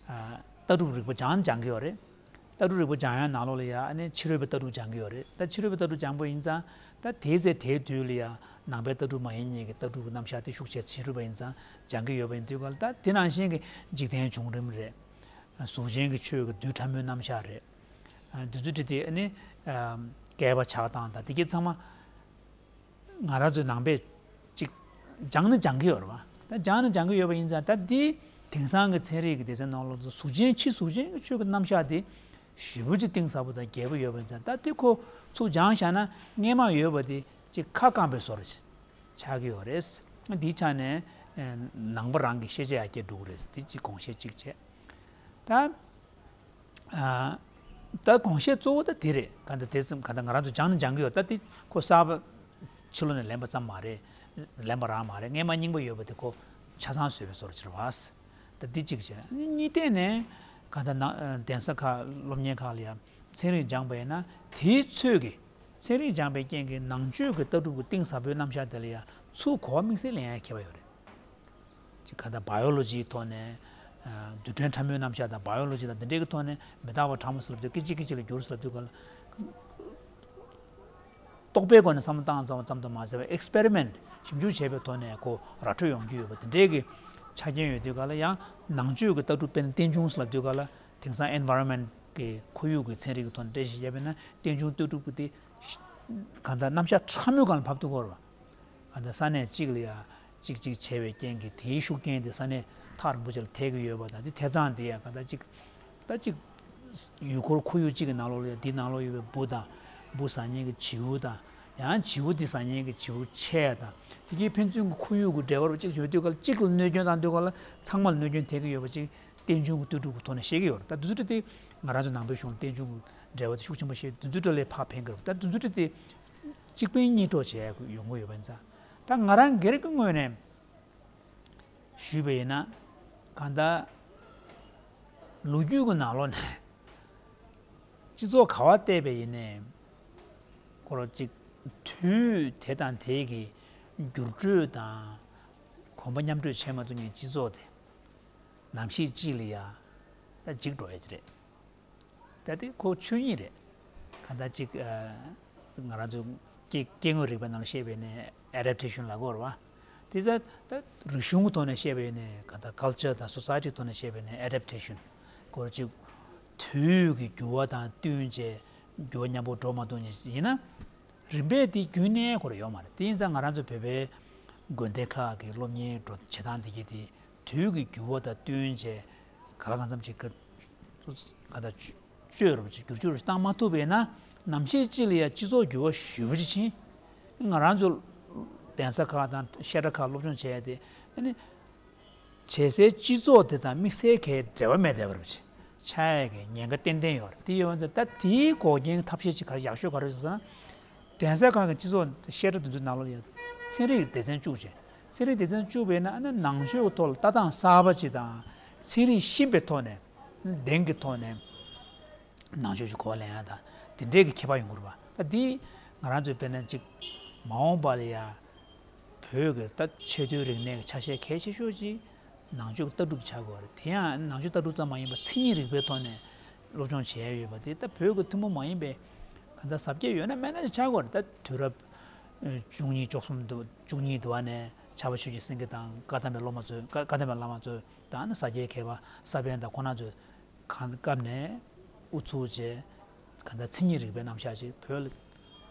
ལྟ་གྲུབ་རིག་པ་སྦྱང་སྦྱང་གི་ཡོད་རེད། ལྟ་གྲུབ་རིག་པ་སྦྱང་ཡ་ནང་ལོགས་ལ་ཡ་ཨ་ནི་ཕྱི་རོལ་པའི་ལྟ་གྲུབ་སྦྱང་གི་ཡོད་རེད། ད་ཕྱི་རོལ་པའི་ལྟ་གྲུབ་སྦྱང་པ་ཡིན་ཙང་། ད་དེའི་ཚེ་དེའི་དུས་ལ་ཡ་ནང་པའི་ལྟ་གྲུབ་མ་ཡིན་མཁན་གྱི་ལྟ་གྲུབ་ཀྱི་རྣམ་གཞག་དེ་ཤུགས་ཆེ་ཕྱི་རོལ་པ་ཡིན་ཙང་སྦྱང་གི་ཡོད་པ་ཡིན་དུས་ག་ལ། ད་དེ་ནང་བཞིན་གྱི་འཇིག་རྟེན་བྱུང་རིམ་རེད། གཟུགས་ཅན་གྱི་ཆོས་ཀྱི་རྡུལ་ཕྲ་མོའི་རྣམ་གཞག་རེད། ཨ་འདི་ཚོ་བྲིས་ཏེ་ཨ་ནི་ཨ་བསྐལ་པ་ཆགས་སྟངས་དང་དེ་གའི་ཚང་མ་ང་རང་ཚོའི་ནང་པས་ཅིག་སྦྱང་ནི་སྦྱང་གི་ཡོད་རེད་བ། ད་སྦྱང་ནི་སྦྱང་གི་ཡོད་པ་ཡིན་ཙང་། ད་འདི་དེང་སང་གི་ཚན་རིག་གི་སྡེ་ཚན་ནང་ལོགས་སུ་གཟུགས་ཅན་ཕྱི་གཟུགས་ཅན་གྱི་ཆོས་ཀྱི་རྣམ་གཞག་དེ་ཞེ་པོ་ཅིག་གཏིང་ཟབ་པོ་དང་རྒྱས་པོ་ཡོད་པ་ཡིན་ཙང་། ད་དེ་ཁོ་ཚུར་སྦྱངས་བཞག་ན་སྔས་མ་ཡོད་པ་དེ་ཅིག་ཁ་བསྐངས་པའི་བཟོ་འདྲ་ཆགས་ཀྱི་ཡོད་རེད། འདིའི་ཆ་ནས་ཨ་ནང་པ་རང་གི་ཤེས་བྱ་ཡར་རྒྱས་འགྲོ་གི་རེད། འདི་ཅིག་དགོངས་བཞེད་ཅིག་བྱས། ད་ཨ་ད་དགོངས་བཞེད་གཙོ་བོ་ད་དེ་རེད། གང་ལྟར་དེ་ཙམ་གང་ལྟར་ང་རང་ཚོ་སྦྱང་ནི་སྦྱང་གི་ཡོད། ད་དེ་ཁོ་གསར་པ་ཕྱི་ལོགས་ནས་ལེན་པ་ཙམ་མ་རེད། ལེན་པ་རང་མ་རེད། སྔས་མ་རྙིང་པ་ཡོད་པ་དེ་ཁོ་ཆ་ཚང་བཟོས་པའི་བཟོ་འདྲ་ཅིག་རེད་བ། ད་འདི་གཅིག་བྱས། གཉིས་ཐད་ནས་གང་ལྟར་ནང་གདན་ས་ཁག་སློབ་གཉེར་ཁག་ལ་ཡང་ཚན་རིག་སྦྱངས་པ་ཡིན་ན་དེའི་ཚོད་ཀྱིས། ཚན་རིག་སྦྱངས་པའི་རྐྱེན་གྱིས་ནང་ཆོས་ཀྱི་ལྟ་གྲུབ་ཀྱི་གཏིང་ཟབ་པོའི་རྣམ་གཞག་དེ་ལ་ཡང་ཚུར་གོ་བ་དམིགས་བསལ་ལེན་ཡ་མཁས་པ་ཡོད་རེད། ཅིག་ག་ད་བ་ཡོ་ལོ་ཇིའི་ཐོག་ནས། ཨ་རྡུལ་ཕྲན་ཕྲ་མོའི་རྣམ་གཞག་དང་བ་ཡོ་ལོ་ཇི་དང་དེ་འདྲའི་གི་ཐོག་ནས་མི་རྟག་པ་ཕྲ་མོ་ཟེར་ལབ་དུས་སྐད་ཅིག་སྐད་ཅིག་ལ་འགྱུར་ཟེར་ལབ་དུས་ག་ལ། རྟོག་པའི་སྒོ་ནས་བསམ་བློ་བཏང་ཙམ་ཙམ་དུ་མ་ཟད་པར་ཨེགས་པེ་རི་མེན་ཊི་ཞིབ་འཇུག་བྱས་པའི་ཐོག་ནས་ཁོ་ར་འཕྲོད་ཡོང་རྒྱུ་ཡོད་པ་དེ་འདྲའི་གི་ ཆ་རྐྱེན་ཡོད་དུས་ག་ལ། ཡང་ནང་ཆོས་ཀྱི་ལྟ་གྲུབ་དཔེར་ན་རྟེན་འབྱུང་ཟེར་ལབ་དུས་ག་ལ། དེང་སང་environment གི་ཁོར་ཡུག་གི་ཚན་རིག་གི་ཐོག་ནས་འགྲེལ་བཤད་བརྒྱབ་པ་ཡིན་ན། རྟེན་འབྱུང་ལྟ་གྲུབ་ཀྱི་དེ་གང་ལྟར་རྣམ་གཞག་ཕྲ་མོའི་སྒང་ལ་ཕབ་ཐུབ་ཀྱི་ཡོད་རེད་པ། གང་ལྟར་ས་གནས་གཅིག་ལ་ཡ་གཅིག་གཅིག་བྱས་པའི་རྐྱེན་གྱིས་དེའི་ཤུགས་རྐྱེན་དེ་ས་གནས་ཐག་རིང་པོ་ཅིག་ལ་ཐེབས་ཀྱི་ཡོད་པ་དང་། དེ་ཐེབས་སྟངས་དེ་ཡང་གང་ལྟར་གཅིག་ད་གཅིག་ཡུལ་སྐོར་ཁོར་ཡུག་གཅིག་གི་ནང་ལོགས་ལ་ཡ། དེའི་ནང་ལོགས་ཡོད་པའི་འབུ་དང་། འབུ་ཟ་མཁན་གྱི་བྱིའུ་དང་། ཡང་བྱིའུ་དེ་ཟ་མཁན་གྱི་བྱིའུ་ཆས་དང་། དེ་གའི་ཕན་ཚུན་གྱི་ཁོར་ཡུག་གི་འབྲེལ་བ་རུ་གཅིག་ཡོད་དུས་ག་ལ། གཅིག་ལ་གནོད་སྐྱོན་བཏང་དུས་ག་ལ། ཚང་མ་ལ་གནོད་སྐྱོན་ཐེབས་ཀྱི་ཡོད་པ་ཅིག་རྟེན་འབྱུང་གི་ལྟ་གྲུབ་ཀྱི་ཐོག་ནས་བཤད་ཀྱི་ཡོད་རེད། ད་དེ་ཚོ་དེ་ང་རང་ཚོ་ནང་པའི་གཞུང་ལ་རྟེན་འབྱུང་གི་འབྲེལ་བ་དེ་ཤུགས་ཆེན་པོ་བཤད། དེ་ཚོ་དེ་ལ་ཕར་ཕན་གྱི་རེད། ད་དེ་ཚོ་དེ་གཅིག་ཕན་གཉིས་གྲོགས་བྱས་ཡོང་གི་ཡོད་པ་ཡིན་ཙང་། ད་ང་རང་སྒེར་གྱི་ངོས་ནས་ཞུས་པ་ཡིན་ན། གང་ལྟར་ལོ་རྒྱུས་ཀྱི་ནང་ལོགས་ནས་སྤྱི་ཚོགས་ག་པར་བལྟས་པ་ཡིན་ནའི། ཁོ་རང་གཅིག་དུས་དེ་དང་དེ་གི་འགྱུར་འགྲོས་དང་གོམ་པ་མཉམ་འགྲོས་བྱེད་མ་ཐུབ་མཁན་སྤྱི་ཚོགས་དེ་ནམ་ཞིག་ཅིག་ལ་ཡ་ད་འཇིག་འགྲོ་ཡ་ཅིག་རེད། ད་དེ་ཁོ་ཆོས་ཉིད་རེད། གང་ལྟར་གཅིག་ཨ། ང་རང་ཚོ་སྐྱེ་སྐྱེ་དངོས་རིག་པའི་ནང་ལ་བཤད་པ་ཡིན་ནའི་adaptation ལབ་ཀྱི་ཡོད་རེད་པ། དེ་ཚོ་ད་རིག་གཞུང་གི་ཐོག་ནས་བཤད་པ་ཡིན་ནའི། གང་ལྟར་culture དང་society ཐོག་ནས་བཤད་པ་ཡིན་ནའི་adaptation། ཁོ་གཅིག་དུས་ཀྱི་འགྱུར་བ་དང་བསྟུན་བྱས་འགྱུར་བ་མཉམ་པོ་འགྲོ་མ་ཐུབ་མཁན་ཡིན་ན། རིམ་པས་དེ་རྒྱུན་གནས་ཁོ་རང་ཡོད་མ་རེད། དེ་ཡིན་ཙང་ང་རང་ཚོ་བོད་པའི་དགོན་སྡེ་ཁག་གི་སློབ་གཉེར་འགྲོ་བྱེད་སྟངས་དེ་གའི་དེ་དུས་ཀྱི་འགྱུར་བ་དང་བསྟུན་བྱས་གང་ལ་གང་འཚམ་ཅིག་གི་གང་ལྟར་བཅོས་རུབ་ཅིག་བསྒྱུར་བཅོས་རུབ་ཅིག་བཏང་མ་ཐུབ་པ་ཡིན་ན། ནམ་ཞིག་ཅིག་ལ་ཡ་སྤྱི་ཚོགས་འགྱུར་བ་ཞེ་པོ་ཅིག་ཕྱིན། ང་རང་ཚོ་གདན་ས་ཁག་དང་བཤད་གྲྭ་ཁག་སློབ་སྦྱོང་བྱས་ཏེ། ཨ་ནི་བྱེད་སའི་སྤྱི་ཚོགས་དེ་དང་དམིགས་བསལ་གྱི་འབྲེལ་བ་མེད་བསྡད་པ་རུ་ཆགས་ཡ་གི་ཉེན་ཁ་ཏན་ཏན་ཡོད་རེད། དེ་ཡོད་ཙང་ད་དེའི་འགོག་རྐྱེན་ཐབས་ཤེས་ཅིག་ག་ཡག་ཤོས་ག་རེ་ཡོད་ཟེར་ན། གདན་ས་ཁག་གི་སྤྱི་ཚོགས་བཤད་གྲྭ་དེ་ཚོའི་ནང་ལོགས་ལ་ཡང་ཚན་རིག་སྡེ་ཚན་བཅུག་བྱས། ཚན་རིག་སྡེ་ཚན་བཅུག་པ་ཡིན་ན། ཨ་ནི་ནང་ཆོས་ཀྱི་ཐོག་ལ་ལྟ་སྟངས་གསར་པ་ཅིག་དང་། ཚན་རིག་ཤེས་པའི་ཐོག་ནས་གདེང་གི་ཐོག་ནས་ནང་ཆོས་ཀྱི་གོ་བ་ལེན་ཡ་དང་དེ་འདྲའི་གི་ཁྱད་པར་ཡོང་གི་རེད་པ། ད་འདི་ང་རང་ཚོའི་དཔེར་ན་ཅིག་མ་འོངས་པ་ལ་ཡ་བོད་ཀྱི་ད་ཆེས་མཐོའི་རིག་གནས་ཀྱི་ཆ་ཤས་གལ་ཆེ་ཤོས་ཅིག་ནང་ཆོས་ཀྱི་ལྟ་གྲུབ་ཆགས་དགོས་རེད། དེ་ཡང་ནང་ཆོས་ལྟ་གྲུབ་ཙམ་མ་ཡིན་པར་མཚན་ཉིད་རིག་པའི་ཐོག་ནས་སློབ་སྦྱོང་བྱས་ཡོད་པ་དེ་ད་བོད་ཀྱི་ཐུན་མོང་མ་ཡིན་པའི་གང་ལྟར་གཟབ་རྒྱས་ཡོད་ན་མེད་ན་ཅིག་ཆགས་དགོས་རེད། ད་དུས་རབས་བཅུ་གཉིས་བཅུ་གསུམ་དུ་བཅུ་གཉིས་དུ་བ་ནས་ཕྱྭ་པ་ཆོས་ཀྱི་སེང་གེ་དང་བཀའ་གདམས་པའི་སློབ་མ་ཚོས། བཀའ་བཀའ་གདམས་པའི་བླ་མ་ཚོས་དང་ནི་ས་སྐྱའི་མཁས་པ་ས་པཎ་དང་ཁོང་རྣམ་ཚོས་གང་སྐབས་ནས་ཨུ་ཚུགས་བྱས། གང་ལྟར་མཚན་ཉིད་རིག་པའི་རྣམ་གཞག་ཅིག་བོད་ལ་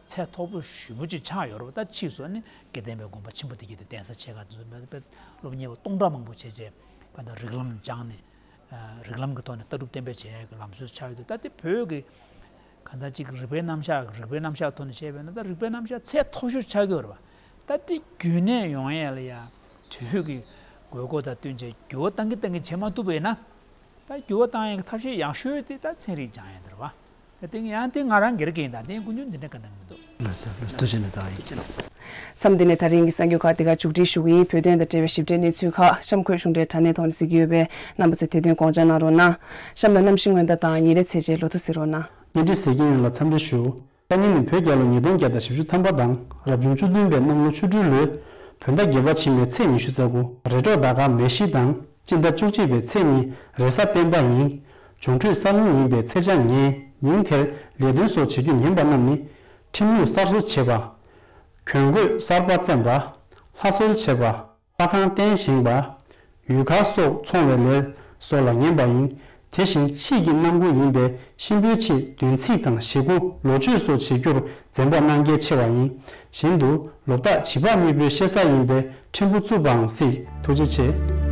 ཚད་མཐོ་པོ་ཞེ་པོ་ཅིག་ཆགས་ཡོད་རེད་པ། ད་ཕྱིས་སུ་ནི་དགེ་ལྡན་པའི་དགོན་པ་ཆེན་པོ་དེ་གའི་དེ་གདན་ས་ཆེ་ཁག་དེ་ཚོ་མེད་པའི་སློབ་གཉེར་བ་སྟོང་ཕྲག་མང་པོ་བྱས་བྱས། གང་ལྟར་རིགས་ལམ་སྦྱངས་ནས། ཨ། རིགས་ལམ་གྱི་ཐོག་ནས་ལྟ་གྲུབ་བསྟན་པའི་བྱེད་ཡག་གི་ལམ་སྲོལ་ཆགས་ཡོད་དུས། ད་དེ་བོད་ཀྱི་གང་ལྟར་ཅིག་རིག་པའི་རྣམ་གཞག་རིག་པའི་རྣམ་གཞག་ཐོག་ནས་བཤད་པ་ཡིན་ན། ད་རིག་པའི་རྣམ་གཞག་ཚད་མཐོ་ཤོས་ཆགས་ཀྱི་ཡོད་རེད་པ། ད་དེ་རྒྱུན་གནས་ཡོང་ཡ་ལ་ཡ་དུས་ཀྱི་དགོས་མཁོ་དང་བསྟུན་བྱས་འགྱུར་བ་གཏང་གིན་གཏང་གིན་བྱེད་མ་ཐུབ་པ་ཡིན་ན། ད་འགྱུར་བ་གཏང་ཡ་གི་ཐབས་ཤེས་ཡག་ཤོས་དེ་ད་ཚན་རིག་སྦྱང་ཡ་དེ་རེད་པ། ད་དེ་ཡང་དེ་ང་རང་སྒེར་གྱི་ཡིན། ད་དེ་ཀུན་འབྱུང་འདི་འདྲ་ག་འདང་མི་འདུག་ལགས་སོ། ལགས་སོ། ཐུགས་རྗེ་ཆེ་གནང་། ད་ཡིན། མཚམས་འདི་ནས་ད་རིང་གི་གསར་འགྱུར་ཁག་འདི་ག་མཇུག་སྒྲིལ་ཞུ་གི་ཡིན། བོད་དོན་དང་འབྲེལ་བའི་ཞིབ་ཕྲའི་གནས་ཚུལ་ཁག་གཤམ་འཁོད་གཞུང་འབྲེལ་དྲ་གནས་ཐོག་ནས་གཟིགས་ཀྱི་ཡོད་པས། རྣམ་པ་ཚོས་དེ་དོན་དགོངས་འཇགས་གནང་རོགས་གནང་། གཤམ་ལ་གནམ་གཤིས་སྔོན་བརྡ་དང་ཉིན་རེ་ཚེས་བཅད་ལོ་ཐོ་གཟིགས་རོགས་གནང་། བརྙན་འཕྲིན་གཟིགས་མཁན་ཡོངས་ལ་འཚམས་འདྲི་ཞུ། སང་ཉིན་ནི་བོད་རྒྱལ་ལོ་ཉིས་སྟོང་བརྒྱ་དང་བཞི་བཅུ་ཐམ་པ་དང་། རབ་བྱུང་བཅུ་བདུན་པའི་གནམ་ལོ་ཆུ་སྦྲུལ་ལོའི་བོད་ཟླ་བརྒྱད་པ་ཕྱི་མའི་ཚེས་ཉི་ཤུ་རྩ་དགུ། རེ་དྲོད་ཟླ་སྐར་མེ་བཞི་དང་། སྤྱི་ཟླ་བཅུ་གཅིག་པའི་ཚེས་གཉིས་རེས་གཟའ་སྤེན་པ་ཡིན། འབྱུང་འཕྲོད་ས་ལུང་ཡིན་པའི་ཚེས་བཅོ་ལྔ། ཉིན་དེར་ལས་དོན་སོགས་བྱེད་རྒྱུ་ཉན་པ་རྣམས་ནི། ཁྲིམས་ལུགས་གསར་བཟོ་བྱེད་པ། གྱོན་གོས་གསར་པ་བཙེམས་པ། ལྷ་གསོལ་བྱེད་པ། ལྷ་ཁང་རྟེན་བཞེངས་པ། ཡུལ་གར་སོགས་འཚོང་བའི་ལས་སོགས་ལ་ཉན་པ་ཡིན། དེ་བཞིན་དཔྱིད་ཀྱི་གནམ་སྒོ་ཡིན་པས་གཤིན་པོའི་ཆེད་བདུན་ཚིགས་དང་ཞེ་དགུ། ལོ་མཆོད་སོགས་བྱེད་རྒྱུར་འཛེམ་པ་གནང་གལ་ཆེ་བ་ཡིན། གཞན་དུ་ལོ་རྟགས་བྱིས་པ་དམུས་པོའི་ཤེ་ས་ཡིན་པས་ཕྲན་བུ་རྩུབ་པའང་སྲིད། ཐུགས་རྗེ་ཆེ།